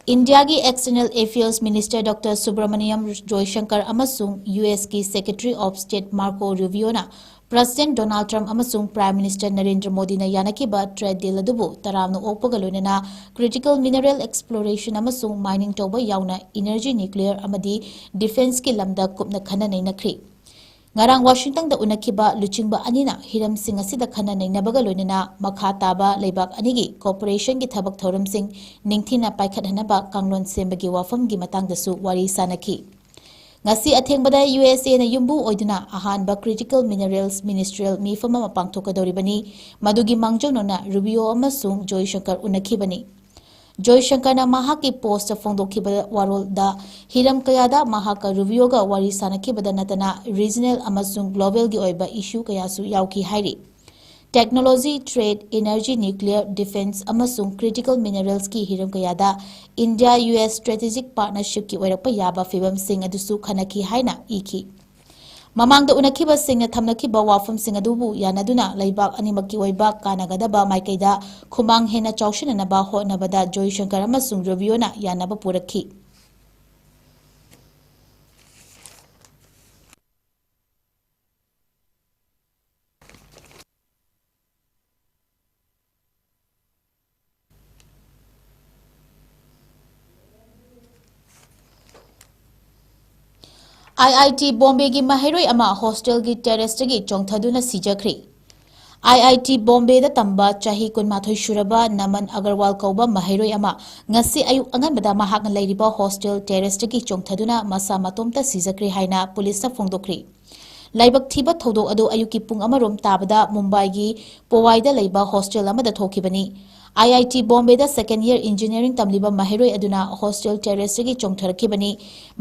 ꯏꯟꯗꯤꯌꯥꯒꯤ External Affairs Minister Doctor Subramaniam Jaishankar ꯑꯃꯁꯨꯡ ꯌꯨ ꯑꯦꯁꯀꯤ Secretary of State Marco Rubioꯅ President Donald Trump ꯑꯃꯁꯨꯡ Prime Minister ꯅꯔꯦꯟꯗ꯭ꯔ ꯃꯣꯗꯤꯅ ꯌꯥꯅꯈꯤꯕ ꯇ꯭ꯔꯦꯗ ꯗꯤꯜ ꯑꯗꯨꯕꯨ ꯇꯔꯥꯝꯅ ꯑꯣꯛꯄꯒ ꯂꯣꯏꯅꯅ critical mineral exploration ꯑꯃꯁꯨꯡ mining ꯇꯧꯕ ꯌꯥꯎꯅ energy, nuclear ꯑꯃꯗꯤ defenceꯀꯤ ꯂꯝꯗ ꯀꯨꯞꯅ ꯈꯟꯅ ꯅꯩꯅꯈ꯭ꯔꯤ꯫ ꯉꯔꯥꯡ ꯋꯥꯁꯤꯡꯇꯟꯗ ꯎꯅꯈꯤꯕ ꯂꯨꯆꯤꯡꯕ ꯑꯅꯤꯅ ꯍꯤꯔꯝꯁꯤꯡ ꯑꯁꯤꯗ ꯈꯟꯅ ꯅꯩꯅꯕꯒ ꯂꯣꯏꯅꯅ ꯃꯈꯥ ꯇꯥꯕ ꯂꯩꯕꯥꯛ ꯑꯅꯤꯒꯤ cooperationꯒꯤ ꯊꯕꯛ ꯊꯧꯔꯝꯁꯤꯡ ꯅꯤꯡꯊꯤꯅ ꯄꯥꯏꯈꯠꯍꯟꯅꯕ ꯀꯥꯡꯂꯣꯟ ꯁꯦꯝꯕꯒꯤ ꯋꯥꯐꯝꯒꯤ ꯃꯇꯥꯡꯗꯁꯨ ꯋꯥꯔꯤ ꯁꯥꯅꯈꯤ꯫ ꯉꯁꯤ ꯑꯊꯦꯡꯕꯗ ꯌꯨ ꯑꯦꯁ ꯑꯦꯅ ꯌꯨꯝꯕꯨ ꯑꯣꯏꯗꯨꯅ ꯑꯍꯥꯟꯕ Critical Minerals Ministerial ꯃꯤꯐꯝ ꯑꯃ ꯄꯥꯡꯊꯣꯛꯀꯗꯧꯔꯤꯕꯅꯤ꯫ ꯃꯗꯨꯒꯤ ꯃꯥꯡꯖꯧꯅꯅ ꯔꯨꯕꯤꯌꯣ ꯑꯃꯁꯨꯡ ꯖꯣꯏꯁꯪꯀꯔ ꯎꯅꯈꯤꯕꯅꯤ꯫ ꯖꯣꯏꯁꯪꯀꯔꯅ ꯃꯍꯥꯛꯀꯤ ꯄꯣꯁꯇ ꯐꯣꯡꯗꯣꯛꯈꯤꯕ ꯋꯥꯔꯣꯜꯗ ꯍꯤꯔꯝ ꯀꯌꯥꯗ ꯃꯍꯥꯛꯀ ꯔꯨꯕꯤꯌꯣꯒ ꯋꯥꯔꯤ ꯁꯥꯅꯈꯤꯕꯗ ꯅꯠꯇꯅ regional ꯑꯃꯁꯨꯡ globalꯒꯤ ꯑꯣꯏꯕ issue ꯀꯌꯥꯁꯨ ꯌꯥꯎꯈꯤ ꯍꯥꯏꯔꯤ꯫ Technology, trade, energy, nuclear, defence ꯑꯃꯁꯨꯡ critical mineralsꯀꯤ ꯍꯤꯔꯝ ꯀꯌꯥꯗ ꯏꯟꯗꯤꯌꯥ ꯌꯨ ꯑꯦꯁ strategic partnershipꯀꯤ ꯑꯣꯏꯔꯛꯄ ꯌꯥꯕ ꯐꯤꯚꯝꯁꯤꯡ ꯑꯗꯨꯁꯨ ꯈꯟꯅꯈꯤ ꯍꯥꯏꯅ ꯏꯈꯤ꯫ ꯃꯃꯥꯡꯗ ꯎꯅꯈꯤꯕꯁꯤꯡꯅ ꯊꯝꯅꯈꯤꯕ ꯋꯥꯐꯝꯁꯤꯡ ꯑꯗꯨꯕꯨ ꯌꯥꯅꯗꯨꯅ ꯂꯩꯕꯥꯛ ꯑꯅꯤꯃꯛꯀꯤ ꯑꯣꯏꯕ ꯀꯥꯟꯅꯒꯗꯕ ꯃꯥꯏꯀꯩꯗ ꯈꯨꯃꯥꯡ ꯍꯦꯟꯅ ꯆꯥꯎꯁꯤꯟꯅꯅꯕ ꯍꯣꯠꯅꯕꯗ ꯖꯣꯏꯁꯪꯀꯔ ꯑꯃꯁꯨꯡ ꯔꯨꯕꯤꯌꯣꯅ ꯌꯥꯅꯕ ꯄꯨꯔꯛꯈꯤ꯫ ꯑꯥꯏ ꯑꯥꯏ ꯇꯤ ꯕꯣꯝꯕꯦꯒꯤ ꯃꯍꯩꯔꯣꯏ ꯑꯃ hostelꯒꯤ terraceꯇꯒꯤ ꯆꯣꯡꯊꯗꯨꯅ ꯁꯤꯖꯈ꯭ꯔꯦ꯫ ꯑꯥꯏ ꯑꯥꯏ ꯇꯤ ꯕꯣꯝꯕꯦꯗ ꯇꯝꯕ ꯆꯍꯤ ꯀꯨꯟꯃꯥꯊꯣꯏ ꯁꯨꯔꯕ ꯅꯃꯟ ꯑꯒꯔꯋꯥꯜ ꯀꯧꯕ ꯃꯍꯩꯔꯣꯏ ꯑꯃ ꯉꯁꯤ ꯑꯌꯨꯛ ꯑꯉꯟꯕꯗ ꯃꯍꯥꯛꯅ ꯂꯩꯔꯤꯕ hostel terraceꯇꯒꯤ ꯆꯣꯡꯊꯗꯨꯅ ꯃꯁꯥ ꯃꯇꯣꯝꯇ ꯁꯤꯖꯈ꯭ꯔꯦ ꯍꯥꯏꯅ ꯄꯨꯂꯤꯁꯅ ꯐꯣꯡꯗꯣꯛꯈ꯭ꯔꯦ꯫ ꯂꯥꯏꯕꯛ ꯊꯤꯕ ꯊꯧꯗꯣꯛ ꯑꯗꯨ ꯑꯌꯨꯛꯀꯤ ꯄꯨꯡ ꯑꯃꯔꯣꯝ ꯇꯥꯕꯗ ꯃꯨꯝꯕꯥꯏꯒꯤ ꯄꯣꯋꯥꯏꯗ ꯂꯩꯕ hostel ꯑꯃꯗ ꯊꯣꯛꯈꯤꯕꯅꯤ꯫ ꯑꯥꯏ ꯑꯥꯏ ꯇꯤ ꯕꯣꯝꯕꯦꯗ second year engineering ꯇꯝꯂꯤꯕ ꯃꯍꯩꯔꯣꯏ ꯑꯗꯨꯅ hostel terraceꯇꯒꯤ ꯆꯣꯡꯊꯔꯛꯈꯤꯕꯅꯤ꯫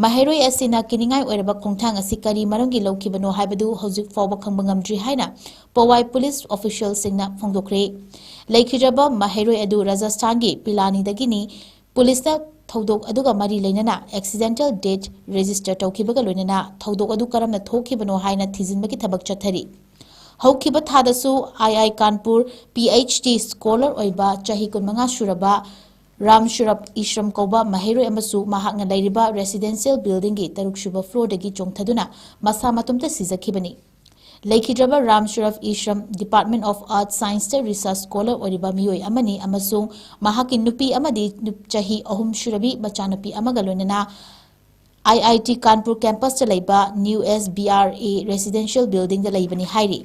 ꯃꯍꯩꯔꯣꯏ ꯑꯁꯤꯅ ꯀꯤꯅꯤꯡꯉꯥꯏ ꯑꯣꯏꯔꯕ ꯈꯣꯡꯊꯥꯡ ꯑꯁꯤ ꯀꯔꯤ ꯃꯔꯝꯒꯤ ꯂꯧꯈꯤꯕꯅꯣ ꯍꯥꯏꯕꯗꯨ ꯍꯧꯖꯤꯛ ꯐꯥꯎꯕ ꯈꯪꯕ ꯉꯝꯗ꯭ꯔꯤ ꯍꯥꯏꯅ ꯄꯣꯋꯥꯏ ꯄꯨꯂꯤꯁ officialꯁꯤꯡꯅ ꯐꯣꯡꯗꯣꯛꯈ꯭ꯔꯦ꯫ ꯂꯩꯈꯤꯗ꯭ꯔꯕ ꯃꯍꯩꯔꯣꯏ ꯑꯗꯨ ꯔꯥꯖꯁꯊꯥꯟꯒꯤ ꯄꯤꯂꯥꯅꯤꯗꯒꯤꯅꯤ꯫ ꯄꯨꯂꯤꯁꯅ ꯊꯧꯗꯣꯛ ꯑꯗꯨꯒ ꯃꯔꯤ ꯂꯩꯅꯅ accidental death register ꯇꯧꯈꯤꯕꯒ ꯂꯣꯏꯅꯅ ꯊꯧꯗꯣꯛ ꯑꯗꯨ ꯀꯔꯝꯅ ꯊꯣꯛꯈꯤꯕꯅꯣ ꯍꯥꯏꯅ ꯊꯤꯖꯤꯟꯕꯒꯤ ꯊꯕꯛ ꯆꯠꯊꯔꯤ꯫ ꯍꯧꯈꯤꯕ ꯊꯥꯗꯁꯨ I I Kanpur P H D scholar ꯑꯣꯏꯕ ꯆꯍꯤ ꯀꯨꯟꯃꯉꯥ ꯁꯨꯔꯕ ꯔꯥꯝ ꯁꯨꯔꯚ ꯏꯁ꯭ꯔꯝ ꯀꯧꯕ ꯃꯍꯩꯔꯣꯏ ꯑꯃꯁꯨ ꯃꯍꯥꯛꯅ ꯂꯩꯔꯤꯕ ꯔꯦꯁꯤꯗꯦꯟꯁꯤꯌꯦꯜ ꯕꯤꯜꯗꯤꯡꯒꯤ ꯇꯔꯨꯛꯁꯨꯕ ꯐ꯭ꯂꯣꯔꯗꯒꯤ ꯆꯣꯡꯊꯗꯨꯅ ꯃꯁꯥ ꯃꯇꯣꯝꯇ ꯁꯤꯖꯈꯤꯕꯅꯤ꯫ ꯂꯩꯈꯤꯗ꯭ꯔꯕ Ram Saurabh Ishram Department of Arts Scienceꯇ ꯔꯤꯁꯔꯆ ꯁ꯭ꯀꯣꯂꯔ ꯑꯣꯏꯔꯤꯕ ꯃꯤꯑꯣꯏ ꯑꯃꯅꯤ ꯑꯃꯁꯨꯡ ꯃꯍꯥꯛꯀꯤ ꯅꯨꯄꯤ ꯑꯃꯗꯤ ꯅꯨꯞ-, ꯆꯍꯤ ꯑꯍꯨꯝ ꯁꯨꯔꯕꯤ ꯃꯆꯥꯅꯨꯄꯤ ꯑꯃꯒ ꯂꯣꯏꯅꯅ ꯑꯥꯏ ꯑꯥꯏ ꯇꯤ ꯀꯥꯟꯄꯨꯔ ꯀꯦꯝꯄꯁꯇ ꯂꯩꯕ new S B R A residential ꯕꯤꯜꯗꯤꯡꯗ ꯂꯩꯕꯅꯤ ꯍꯥꯏꯔꯤ꯫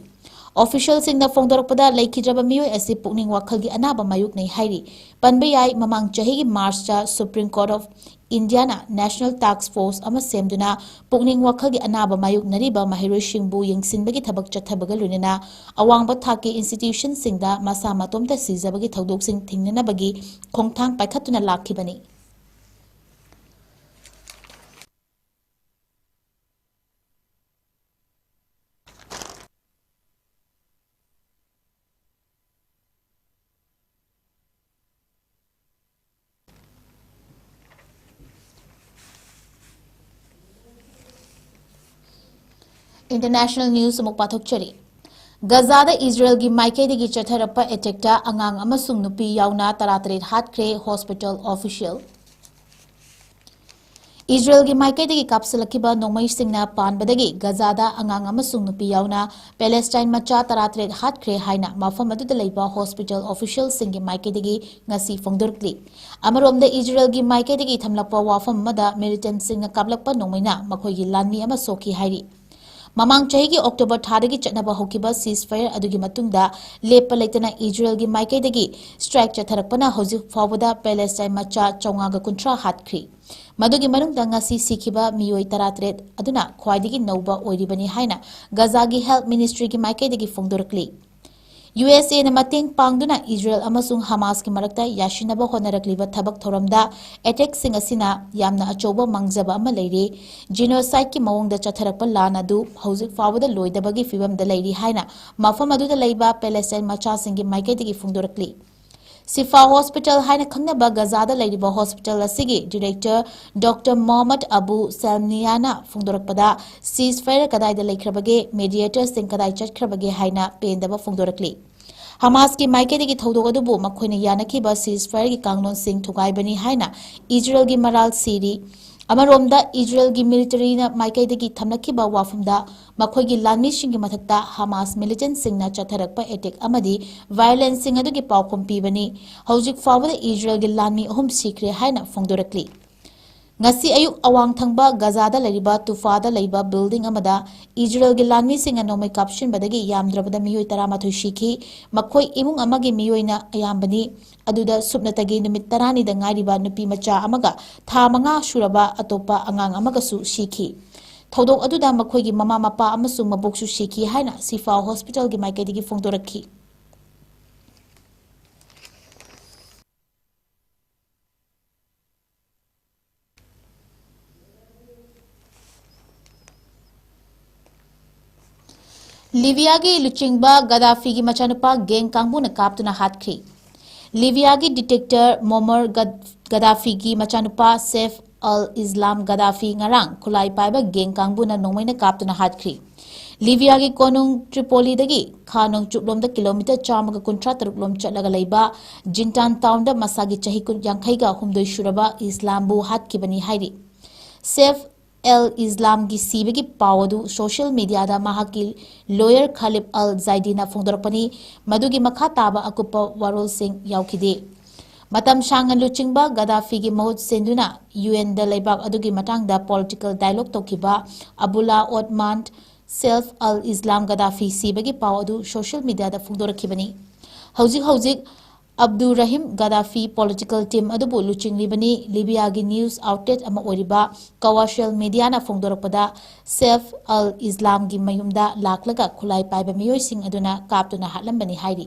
ꯑꯣꯐꯤꯁꯤꯌꯦꯜꯁꯤꯡꯅ ꯐꯣꯡꯗꯣꯔꯛꯄꯗ ꯂꯩꯈꯤꯗ꯭ꯔꯕ ꯃꯤꯑꯣꯏ ꯑꯁꯤ ꯄꯨꯛꯅꯤꯡ ꯋꯥꯈꯜꯒꯤ ꯑꯅꯥꯕ ꯃꯥꯌꯣꯛꯅꯩ ꯍꯥꯏꯔꯤ꯫ ꯄꯟꯕ ꯌꯥꯏ, ꯃꯃꯥꯡ ꯆꯍꯤꯒꯤ ꯃꯥꯔꯆꯇ Supreme Court of Indiaꯅ National Task Force ꯑꯃ ꯁꯦꯝꯗꯨꯅ ꯄꯨꯛꯅꯤꯡ ꯋꯥꯈꯜꯒꯤ ꯑꯅꯥꯕ ꯃꯥꯌꯣꯛꯅꯔꯤꯕ ꯃꯍꯩꯔꯣꯏꯁꯤꯡꯕꯨ ꯌꯦꯡꯁꯤꯟꯕꯒꯤ ꯊꯕꯛ ꯆꯠꯊꯕꯒ ꯂꯣꯏꯅꯅ ꯑꯋꯥꯡꯕ ꯊꯥꯛꯀꯤ ꯏꯟꯁꯇꯤꯇ꯭ꯌꯨꯁꯟꯁꯤꯡꯗ ꯃꯁꯥ ꯃꯇꯣꯝꯇ ꯁꯤꯖꯕꯒꯤ ꯊꯧꯗꯣꯛꯁꯤꯡ ꯊꯤꯡꯅꯅꯕꯒꯤ ꯈꯣꯡꯊꯥꯡ ꯄꯥꯏꯈꯠꯇꯨꯅ ꯂꯥꯛꯈꯤꯕꯅꯤ꯫ International news ꯑꯃꯨꯛ ꯄꯥꯊꯣꯛꯆꯔꯤ꯫ ꯒꯖꯥꯗ ꯏꯖꯔꯦꯜꯒꯤ ꯃꯥꯏꯀꯩꯗꯒꯤ ꯆꯠꯊꯔꯛꯄ ꯑꯦꯇꯦꯛꯇ ꯑꯉꯥꯡ ꯑꯃꯁꯨꯡ ꯅꯨꯄꯤ ꯌꯥꯎꯅ ꯇꯔꯥꯇꯔꯦꯠ ꯍꯥꯠꯈ꯭ꯔꯦ, ꯍꯣꯁꯄꯤꯇꯥꯜ ꯑꯣꯐꯤꯁꯤꯌꯦꯜ꯫ ꯏꯖꯔꯦꯜꯒꯤ ꯃꯥꯏꯀꯩꯗꯒꯤ ꯀꯥꯞꯁꯤꯜꯂꯛꯈꯤꯕ ꯅꯣꯡꯃꯩꯁꯤꯡꯅ ꯄꯥꯟꯕꯗꯒꯤ ꯒꯖꯥꯗ ꯑꯉꯥꯡ ꯑꯃꯁꯨꯡ ꯅꯨꯄꯤ ꯌꯥꯎꯅ ꯄꯦꯂꯦꯁꯇꯥꯏꯟ ꯃꯆꯥ ꯇꯔꯥꯇꯔꯦꯠ ꯍꯥꯠꯈ꯭ꯔꯦ ꯍꯥꯏꯅ ꯃꯐꯝ ꯑꯗꯨꯗ ꯂꯩꯕ ꯍꯣꯁꯄꯤꯇꯥꯜ ꯑꯣꯐꯤꯁꯤꯌꯦꯜꯁꯤꯡꯒꯤ ꯃꯥꯏꯀꯩꯗꯒꯤ ꯉꯁꯤ ꯐꯣꯡꯗꯣꯔꯛꯂꯤ꯫ ꯑꯃꯔꯣꯝꯗ, ꯏꯖꯔꯦꯜꯒꯤ ꯃꯥꯏꯀꯩꯗꯒꯤ ꯊꯝꯂꯛꯄ ꯋꯥꯐꯝ ꯑꯃꯗ ꯃꯤꯂꯤꯇꯦꯟꯠꯁꯤꯡꯅ ꯀꯥꯞꯂꯛꯄ ꯅꯣꯡꯃꯩꯅ ꯃꯈꯣꯏꯒꯤ ꯂꯥꯟꯃꯤ ꯑꯃ ꯁꯣꯛꯈꯤ ꯍꯥꯏꯔꯤ꯫ ꯃꯃꯥꯡ ꯆꯍꯤꯒꯤ ꯑꯣꯛꯇꯣꯕꯔ ꯊꯥꯗꯒꯤ ꯆꯠꯅꯕ ꯍꯧꯈꯤꯕ ceasefire ꯑꯗꯨꯒꯤ ꯃꯇꯨꯡꯗ ꯂꯦꯞꯄ ꯂꯩꯇꯅ ꯏꯖꯔꯦꯜꯒꯤ ꯃꯥꯏꯀꯩꯗꯒꯤ ꯁ꯭ꯇ꯭ꯔꯥꯏꯛ ꯆꯠꯊꯔꯛꯄꯅ ꯍꯧꯖꯤꯛ ꯐꯥꯎꯕꯗ ꯄꯦꯂꯦꯁꯇꯥꯏꯟ ꯃꯆꯥ ꯆꯥꯝꯃꯉꯥꯒ ꯀꯨꯟꯊ꯭ꯔꯥ ꯍꯥꯠꯈ꯭ꯔꯤ꯫ ꯃꯗꯨꯒꯤ ꯃꯅꯨꯡꯗ ꯉꯁꯤ ꯁꯤꯈꯤꯕ ꯃꯤꯑꯣꯏ ꯇꯔꯥꯇꯔꯦꯠ ꯑꯗꯨꯅ ꯈ꯭ꯋꯥꯏꯗꯒꯤ ꯅꯧꯕ ꯑꯣꯏꯔꯤꯕꯅꯤ ꯍꯥꯏꯅ ꯒꯖꯥꯒꯤ ꯍꯦꯜꯊ ꯃꯤꯅꯤꯁꯇ꯭ꯔꯤꯒꯤ ꯃꯥꯏꯀꯩꯗꯒꯤ ꯐꯣꯡꯗꯣꯔꯛꯂꯤ꯫ ꯌꯨ ꯑꯦꯁ ꯑꯦꯅ ꯃꯇꯦꯡ ꯄꯥꯡꯗꯨꯅ ꯏꯖꯔꯦꯜ ꯑꯃꯁꯨꯡ ꯍꯃꯥꯁꯀꯤ ꯃꯔꯛꯇ ꯌꯥꯁꯤꯟꯅꯕ ꯍꯣꯠꯅꯔꯛꯂꯤꯕ ꯊꯕꯛ ꯊꯧꯔꯝꯗ ꯑꯦꯇꯦꯛꯁꯤꯡ ꯑꯁꯤꯅ ꯌꯥꯝꯅ ꯑꯆꯧꯕ ꯃꯥꯡꯖꯕ ꯑꯃ ꯂꯩꯔꯦ꯫ ꯖꯤꯅꯣꯁꯥꯏꯗꯀꯤ ꯃꯑꯣꯡꯗ ꯆꯠꯊꯔꯛꯄ ꯂꯥꯟ ꯑꯗꯨ ꯍꯧꯖꯤꯛ ꯐꯥꯎꯕꯗ ꯂꯣꯏꯗꯕꯒꯤ ꯐꯤꯚꯝꯗ ꯂꯩꯔꯤ ꯍꯥꯏꯅ ꯃꯐꯝ ꯑꯗꯨꯗ ꯂꯩꯕ ꯄꯦꯂꯦꯁꯇꯥꯏꯟ ꯃꯆꯥꯁꯤꯡꯒꯤ ꯃꯥꯏꯀꯩꯗꯒꯤ ꯐꯣꯡꯗꯣꯔꯛꯂꯤ꯫ ꯁꯤꯐꯥ ꯍꯣꯁꯄꯤꯇꯥꯜ ꯍꯥꯏꯅ ꯈꯪꯅꯕ ꯒꯖꯥꯗ ꯂꯩꯔꯤꯕ ꯍꯣꯁꯄꯤꯇꯥꯜ ꯑꯁꯤꯒꯤ ꯗꯤꯔꯦꯛꯇꯔ ꯗꯣꯛꯇꯔ ꯃꯣꯍꯝꯃꯗ ꯑꯕꯨ ꯁꯦꯜꯃꯤꯌꯥꯅ ꯐꯣꯡꯗꯣꯔꯛꯄꯗ, ceasefire ꯀꯗꯥꯏꯗ ꯂꯩꯈ꯭ꯔꯕꯒꯦ, ꯃꯦꯗꯤꯌꯦꯇꯔꯁꯤꯡ ꯀꯗꯥꯏ ꯆꯠꯈ꯭ꯔꯕꯒꯦ ꯍꯥꯏꯅ ꯄꯦꯟꯗꯕ ꯐꯣꯡꯗꯣꯔꯛꯂꯤ꯫ ꯍꯃꯥꯁꯀꯤ ꯃꯥꯏꯀꯩꯗꯒꯤ ꯊꯧꯗꯣꯛ ꯑꯗꯨꯕꯨ ꯃꯈꯣꯏꯅ ꯌꯥꯅꯈꯤꯕ ceasefireꯒꯤ ꯀꯥꯡꯂꯣꯟꯁꯤꯡ ꯊꯨꯒꯥꯏꯕꯅꯤ ꯍꯥꯏꯅ ꯏꯖꯔꯦꯜꯒꯤ ꯃꯔꯥꯜ ꯁꯤꯔꯤ꯫ ꯑꯃꯔꯣꯝꯗ, ꯏꯖꯔꯦꯜꯒꯤ ꯃꯤꯂꯤꯇꯔꯤꯅ ꯃꯥꯏꯀꯩꯗꯒꯤ ꯊꯝꯂꯛꯈꯤꯕ ꯋꯥꯐꯝꯗ ꯃꯈꯣꯏꯒꯤ ꯂꯥꯟꯃꯤꯁꯤꯡꯒꯤ ꯃꯊꯛꯇ ꯍꯃꯥꯁ ꯃꯤꯂꯤꯇꯦꯟꯠꯁꯤꯡꯅ ꯆꯠꯊꯔꯛꯄ ꯑꯦꯇꯦꯛ ꯑꯃꯗꯤ ꯚꯥꯏꯑꯣꯂꯦꯟꯁꯁꯤꯡ ꯑꯗꯨꯒꯤ ꯄꯥꯎꯈꯨꯝ ꯄꯤꯕꯅꯤ꯫ ꯍꯧꯖꯤꯛ ꯐꯥꯎꯕꯗ ꯏꯖꯔꯦꯜꯒꯤ ꯂꯥꯟꯃꯤ ꯑꯍꯨꯝ ꯁꯤꯈ꯭ꯔꯦ ꯍꯥꯏꯅ ꯐꯣꯡꯗꯣꯔꯛꯂꯤ꯫ ꯉꯁꯤ ꯑꯌꯨꯛ ꯑꯋꯥꯡ ꯊꯪꯕ ꯒꯖꯥꯗ ꯂꯩꯔꯤꯕ ꯇꯨꯐꯥꯗ ꯂꯩꯕ ꯕꯤꯜꯗꯤꯡ ꯑꯃꯗ ꯏꯖꯔꯦꯜꯒꯤ ꯂꯥꯟꯃꯤꯁꯤꯡꯅ ꯅꯣꯡꯃꯩ ꯀꯥꯞꯁꯤꯟꯕꯗꯒꯤ ꯌꯥꯝꯗ꯭ꯔꯕꯗ ꯃꯤꯑꯣꯏ ꯇꯔꯥꯃꯥꯊꯣꯏ ꯁꯤꯈꯤ꯫ ꯃꯈꯣꯏ ꯏꯃꯨꯡ ꯑꯃꯒꯤ ꯃꯤꯑꯣꯏꯅ ꯑꯌꯥꯝꯕꯅꯤ꯫ ꯑꯗꯨꯗ ꯁꯨꯞꯅꯇꯒꯤ ꯅꯨꯃꯤꯠ ꯇꯔꯥꯅꯤꯗ ꯉꯥꯏꯔꯤꯕ ꯅꯨꯄꯤ ꯃꯆꯥ ꯑꯃꯒ ꯊꯥ ꯃꯉꯥ ꯁꯨꯔꯕ ꯑꯇꯣꯞꯄ ꯑꯉꯥꯡ ꯑꯃꯒꯁꯨ ꯁꯤꯈꯤ꯫ ꯊꯧꯗꯣꯛ ꯑꯗꯨꯗ ꯃꯈꯣꯏꯒꯤ ꯃꯃꯥ ꯃꯄꯥ ꯑꯃꯁꯨꯡ ꯃꯕꯣꯛꯁꯨ ꯁꯤꯈꯤ ꯍꯥꯏꯅ ꯁꯤꯐꯥ ꯍꯣꯁꯄꯤꯇꯥꯜꯒꯤ ꯃꯥꯏꯀꯩꯗꯒꯤ ꯐꯣꯡꯗꯣꯔꯛꯈꯤ꯫ ꯂꯤꯕꯤꯌꯥꯒꯤ ꯂꯨꯆꯤꯡꯕ ꯒꯗꯥꯐꯤꯒꯤ ꯃꯆꯥꯅꯨꯄꯥ ꯒꯦꯡ ꯀꯥꯡꯕꯨꯅ ꯀꯥꯞꯇꯨꯅ ꯍꯥꯠꯈ꯭ꯔꯤ꯫ ꯂꯤꯕꯤꯌꯥꯒꯤ ꯗꯤꯛꯇꯦꯇꯔ ꯃꯣꯃꯔ ꯒꯗ-, ꯒꯗꯥꯐꯤꯒꯤ ꯃꯆꯥꯅꯨꯄꯥ ꯁꯦꯐ ꯑꯜ ꯏꯁꯂꯥꯝ ꯒꯗꯥꯐꯤ ꯉꯔꯥꯡ ꯈꯨꯠꯂꯥꯏ ꯄꯥꯏꯕ ꯒꯦꯡ ꯀꯥꯡꯕꯨꯅ ꯅꯣꯡꯃꯩꯅ ꯀꯥꯞꯇꯨꯅ ꯍꯥꯠꯈ꯭ꯔꯤ꯫ ꯂꯤꯕꯤꯌꯥꯒꯤ ꯀꯣꯅꯨꯡ ꯇ꯭ꯔꯤꯄꯣꯂꯤꯗꯒꯤ ꯈꯥ ꯅꯣꯡꯆꯨꯞꯂꯣꯝꯗ ꯀꯤꯂꯣꯃꯤꯇꯔ ꯆꯥꯝꯃꯒ ꯀꯨꯟꯊ꯭ꯔꯥ ꯇꯔꯨꯛ ꯂꯣꯝ ꯆꯠꯂꯒ ꯂꯩꯕ ꯖꯤꯟꯇꯥꯟ ꯇꯥꯎꯟꯗ ꯃꯁꯥꯒꯤ ꯆꯍꯤ ꯀꯨꯟ, ꯌꯥꯡꯈꯩꯒ ꯍꯨꯝꯗꯣꯏ ꯁꯨꯔꯕ ꯏꯁꯂꯥꯝꯕꯨ ꯍꯥꯠꯈꯤꯕꯅꯤ ꯍꯥꯏꯔꯤ꯫ ꯁꯦꯐ ꯑꯦꯜ ꯏꯁꯂꯥꯝꯒꯤ ꯁꯤꯕꯒꯤ ꯄꯥꯎ ꯑꯗꯨ ꯁꯣꯁꯤꯌꯦꯜ ꯃꯤꯗꯤꯌꯥꯗ ꯃꯍꯥꯛꯀꯤ ꯂꯣꯌꯔ ꯈꯥꯂꯤꯕ ꯑꯜ ꯖꯥꯏꯗꯤꯅ ꯐꯣꯡꯗꯣꯔꯛꯄꯅꯤ꯫ ꯃꯗꯨꯒꯤ ꯃꯈꯥ ꯇꯥꯕ ꯑꯀꯨꯞꯄ ꯋꯥꯔꯣꯜꯁꯤꯡ ꯌꯥꯎꯈꯤꯗꯦ꯫ ꯃꯇꯝ ꯁꯥꯡꯅ ꯂꯨꯆꯤꯡꯕ ꯒꯗꯥꯐꯤꯒꯤ ꯃꯍꯨꯠ ꯁꯤꯟꯗꯨꯅ ꯌꯨ ꯑꯦꯟꯗ ꯂꯩꯕꯥꯛ ꯑꯗꯨꯒꯤ ꯃꯇꯥꯡꯗ ꯄꯣꯂꯤꯇꯤꯀꯦꯜ ꯗꯥꯏꯂꯣꯒ ꯇꯧꯈꯤꯕ ꯑꯕꯨꯂꯥ ꯑꯣꯠꯃꯥꯟ ꯁꯦꯐ ꯑꯜ ꯏꯁꯂꯥꯝ ꯒꯗꯥꯐꯤ ꯁꯤꯕꯒꯤ ꯄꯥꯎ ꯑꯗꯨ ꯁꯣꯁꯤꯌꯦꯜ ꯃꯤꯗꯤꯌꯥꯗ ꯐꯣꯡꯗꯣꯔꯛꯈꯤꯕꯅꯤ꯫ ꯍꯧꯖꯤꯛ ꯍꯧꯖꯤꯛ ꯑꯕꯗꯨꯔꯥꯍꯤꯝ ꯒꯗꯥꯐꯤ ꯄꯣꯂꯤꯇꯤꯀꯦꯜ ꯇꯤꯝ ꯑꯗꯨꯕꯨ ꯂꯨꯆꯤꯡꯂꯤꯕꯅꯤ꯫ ꯂꯤꯕꯤꯌꯥꯒꯤ ꯅ꯭ꯌꯨꯁ ꯑꯥꯎꯠꯂꯦꯠ ꯑꯃ ꯑꯣꯏꯔꯤꯕ ꯀꯋꯥꯁꯦꯜ ꯃꯤꯗꯤꯌꯥꯅ ꯐꯣꯡꯗꯣꯔꯛꯄꯗ, ꯁꯦꯐ ꯑꯜ ꯏꯁꯂꯥꯝꯒꯤ ꯃꯌꯨꯝꯗ ꯂꯥꯛꯂꯒ ꯈꯨꯠꯂꯥꯏ ꯄꯥꯏꯕ ꯃꯤꯑꯣꯏꯁꯤꯡ ꯑꯗꯨꯅ ꯀꯥꯞꯇꯨꯅ ꯍꯥꯠꯂꯝꯕꯅꯤ ꯍꯥꯏꯔꯤ꯫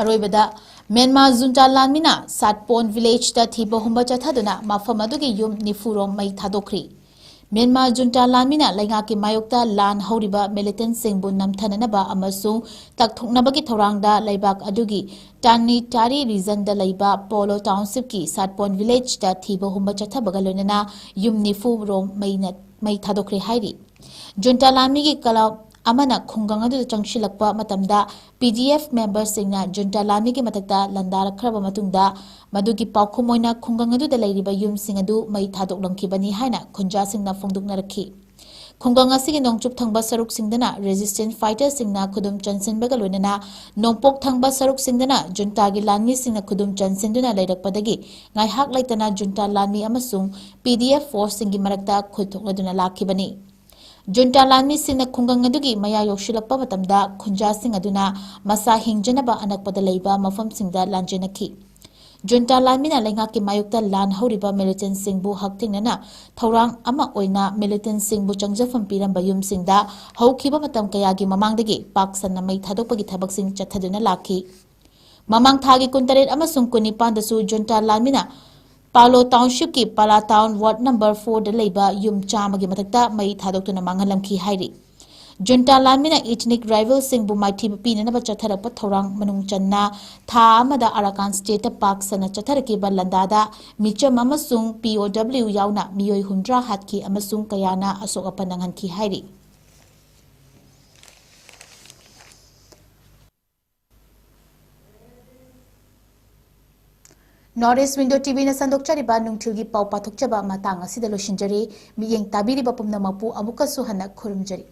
ꯑꯔꯣꯏꯕꯗ, ꯃ꯭ꯌꯥꯟꯃꯥꯔ ꯖꯨꯟꯇꯥ ꯂꯥꯟꯃꯤꯅ ꯁꯥꯠꯄꯣꯟ ꯚꯤꯂꯦꯖꯇ ꯊꯤꯕ ꯍꯨꯝꯕ ꯆꯠꯊꯗꯨꯅ ꯃꯐꯝ ꯑꯗꯨꯒꯤ ꯌꯨꯝ ꯅꯤꯐꯨ ꯔꯣꯝ ꯃꯩ ꯊꯥꯗꯣꯛꯈ꯭ꯔꯤ꯫ ꯃ꯭ꯌꯥꯟꯃꯥꯔ ꯖꯨꯟꯇꯥ ꯂꯥꯟꯃꯤꯅ ꯂꯩꯉꯥꯛꯀꯤ ꯃꯥꯌꯣꯛꯇ ꯂꯥꯟ ꯍꯧꯔꯤꯕ ꯃꯤꯂꯤꯇꯦꯟꯁꯤꯡꯕꯨ ꯅꯝꯊꯅꯅꯕ ꯑꯃꯁꯨꯡ ꯇꯛꯊꯣꯛꯅꯕꯒꯤ ꯊꯧꯔꯥꯡꯗ ꯂꯩꯕꯥꯛ ꯑꯗꯨꯒꯤ ꯇꯥꯅꯤ ꯇꯥꯔꯤ ꯔꯤꯖꯟꯗ ꯂꯩꯕ ꯄꯣꯂꯣ ꯇꯥꯎꯟꯁꯤꯞꯀꯤ ꯁꯥꯠꯄꯣꯟ ꯚꯤꯂꯦꯖꯇ ꯊꯤꯕ ꯍꯨꯝꯕ ꯆꯠꯊꯕꯒ ꯂꯣꯏꯅꯅ ꯌꯨꯝ ꯅꯤꯐꯨ ꯔꯣꯝ ꯃꯩꯅ, ꯃꯩ ꯊꯥꯗꯣꯛꯈ꯭ꯔꯦ ꯍꯥꯏꯔꯤ꯫ ꯖꯨꯟꯇꯥ ꯂꯥꯟꯃꯤꯒꯤ ꯀꯂꯕ ꯑꯃꯅ ꯈꯨꯡꯒꯪ ꯑꯗꯨꯗ ꯆꯪꯁꯤꯜꯂꯛꯄ ꯃꯇꯝꯗ P D F memberꯁꯤꯡꯅ ꯖꯨꯟꯇꯥ ꯂꯥꯟꯃꯤꯒꯤ ꯃꯊꯛꯇ ꯂꯥꯟꯗꯥꯔꯛꯈ꯭ꯔꯕ ꯃꯇꯨꯡꯗ ꯃꯗꯨꯒꯤ ꯄꯥꯎꯈꯨꯝ ꯑꯣꯏꯅ ꯈꯨꯡꯒꯪ ꯑꯗꯨꯗ ꯂꯩꯔꯤꯕ ꯌꯨꯝꯁꯤꯡ ꯑꯗꯨ ꯃꯩ ꯊꯥꯗꯣꯛꯂꯝꯈꯤꯕꯅꯤ ꯍꯥꯏꯅ ꯈꯨꯟꯖꯥꯁꯤꯡꯅ ꯐꯣꯡꯗꯣꯛꯅꯔꯛꯈꯤ꯫ ꯈꯨꯡꯒꯪ ꯑꯁꯤꯒꯤ ꯅꯣꯡꯆꯨꯞ ꯊꯪꯕ ꯁꯔꯨꯛꯁꯤꯡꯗꯅ resistance fighterꯁꯤꯡꯅ ꯈꯨꯗꯨꯝ ꯆꯟꯁꯤꯟꯕꯒ ꯂꯣꯏꯅꯅ ꯅꯣꯡꯄꯣꯛ ꯊꯪꯕ ꯁꯔꯨꯛꯁꯤꯡꯗꯅ ꯖꯨꯟꯇꯥꯒꯤ ꯂꯥꯟꯃꯤꯁꯤꯡꯅ ꯈꯨꯗꯨꯝ ꯆꯟꯁꯤꯟꯗꯨꯅ ꯂꯩꯔꯛꯄꯗꯒꯤ ꯉꯥꯏꯍꯥꯛ ꯂꯩꯇꯅ ꯖꯨꯟꯇꯥ ꯂꯥꯟꯃꯤ ꯑꯃꯁꯨꯡ P D F forceꯁꯤꯡꯒꯤ ꯃꯔꯛꯇ ꯈꯨꯠ ꯊꯣꯛꯅꯗꯨꯅ ꯂꯥꯛꯈꯤꯕꯅꯤ꯫ ꯖꯨꯟꯇꯥ ꯂꯥꯟꯃꯤꯁꯤꯡꯅ ꯈꯨꯡꯒꯪ ꯑꯗꯨꯒꯤ ꯃꯌꯥ ꯌꯧꯁꯤꯜꯂꯛꯄ ꯃꯇꯝꯗ ꯈꯨꯟꯖꯥꯁꯤꯡ ꯑꯗꯨꯅ ꯃꯁꯥ ꯍꯤꯡꯖꯅꯕ ꯑꯅꯛꯄꯗ ꯂꯩꯕ ꯃꯐꯝꯁꯤꯡꯗ ꯂꯥꯟꯖꯦꯟꯅꯈꯤ꯫ ꯖꯨꯟꯇꯥ ꯂꯥꯟꯃꯤꯅ ꯂꯩꯉꯥꯛꯀꯤ ꯃꯥꯌꯣꯛꯇ ꯂꯥꯟ ꯍꯧꯔꯤꯕ ꯃꯤꯂꯤꯇꯦꯟꯁꯤꯡꯕꯨ ꯍꯛꯊꯦꯡꯅꯅ ꯊꯧꯔꯥꯡ ꯑꯃ ꯑꯣꯏꯅ ꯃꯤꯂꯤꯇꯦꯟꯁꯤꯡꯕꯨ ꯆꯪꯖꯐꯝ ꯄꯤꯔꯝꯕ ꯌꯨꯝꯁꯤꯡꯗ ꯍꯧꯈꯤꯕ ꯃꯇꯝ ꯀꯌꯥꯒꯤ ꯃꯃꯥꯡꯗꯒꯤ ꯄꯥꯛ ꯁꯟꯅ ꯃꯩ ꯊꯥꯗꯣꯛꯄꯒꯤ ꯊꯕꯛꯁꯤꯡ ꯆꯠꯊꯗꯨꯅ ꯂꯥꯛꯈꯤ꯫ ꯃꯃꯥꯡ ꯊꯥꯒꯤ ꯀꯨꯟꯇꯔꯦꯠ ꯑꯃꯁꯨꯡ ꯀꯨꯟꯅꯤꯄꯥꯟꯗꯁꯨ ꯖꯨꯟꯇꯥ ꯂꯥꯟꯃꯤꯅ ꯄꯥꯂꯣ ꯇꯥꯎꯟꯁꯤꯞꯀꯤ ꯄꯥꯂꯥ ꯇꯥꯎꯟ ꯋꯥꯔꯗ ꯅꯝꯕꯔ ꯐꯣꯔꯗ ꯂꯩꯕ ꯌꯨꯝ ꯆꯥꯝꯃꯒꯤ ꯃꯊꯛꯇ ꯃꯩ ꯊꯥꯗꯣꯛꯇꯨꯅ ꯃꯥꯡꯍꯜꯂꯝꯈꯤ ꯍꯥꯏꯔꯤ꯫ ꯖꯨꯟꯇꯥ ꯂꯥꯟꯃꯤꯅ ethnic rivalꯁꯤꯡꯕꯨ ꯃꯥꯏꯊꯤꯕ ꯄꯤꯅꯅꯕ ꯆꯠꯊꯔꯛꯄ ꯊꯧꯔꯥꯡ ꯃꯅꯨꯡ ꯆꯟꯅ ꯊꯥ ꯑꯃꯗ ꯑꯔꯥꯀꯥꯟ ꯁ꯭ꯇꯦꯠꯇ ꯄꯥꯛ ꯁꯟꯅ ꯆꯠꯊꯔꯛꯈꯤꯕ ꯂꯥꯟꯗꯥꯗ ꯃꯤꯆꯝ ꯑꯃꯁꯨꯡ P O W ꯌꯥꯎꯅ ꯃꯤꯑꯣꯏ ꯍꯨꯝꯗ꯭ꯔꯥ ꯍꯥꯠꯈꯤ ꯑꯃꯁꯨꯡ ꯀꯌꯥꯅ ꯑꯁꯣꯛ ꯑꯄꯟ ꯅꯪꯍꯟꯈꯤ ꯍꯥꯏꯔꯤ꯫ North East Window TVꯅ ꯁꯟꯗꯣꯛꯆꯔꯤꯕ ꯅꯨꯡꯊꯤꯜꯒꯤ ꯄꯥꯎ ꯄꯥꯊꯣꯛꯆꯕ ꯃꯇꯥꯡ ꯑꯁꯤꯗ ꯂꯣꯏꯁꯤꯟꯖꯔꯦ꯫ ꯃꯤꯠꯌꯦꯡ ꯇꯥꯕꯤꯔꯤꯕ ꯄꯨꯝꯅꯃꯛꯄꯨ ꯑꯃꯨꯛꯀꯁꯨ ꯍꯟꯅ ꯈꯨꯔꯨꯝꯖꯔꯤ꯫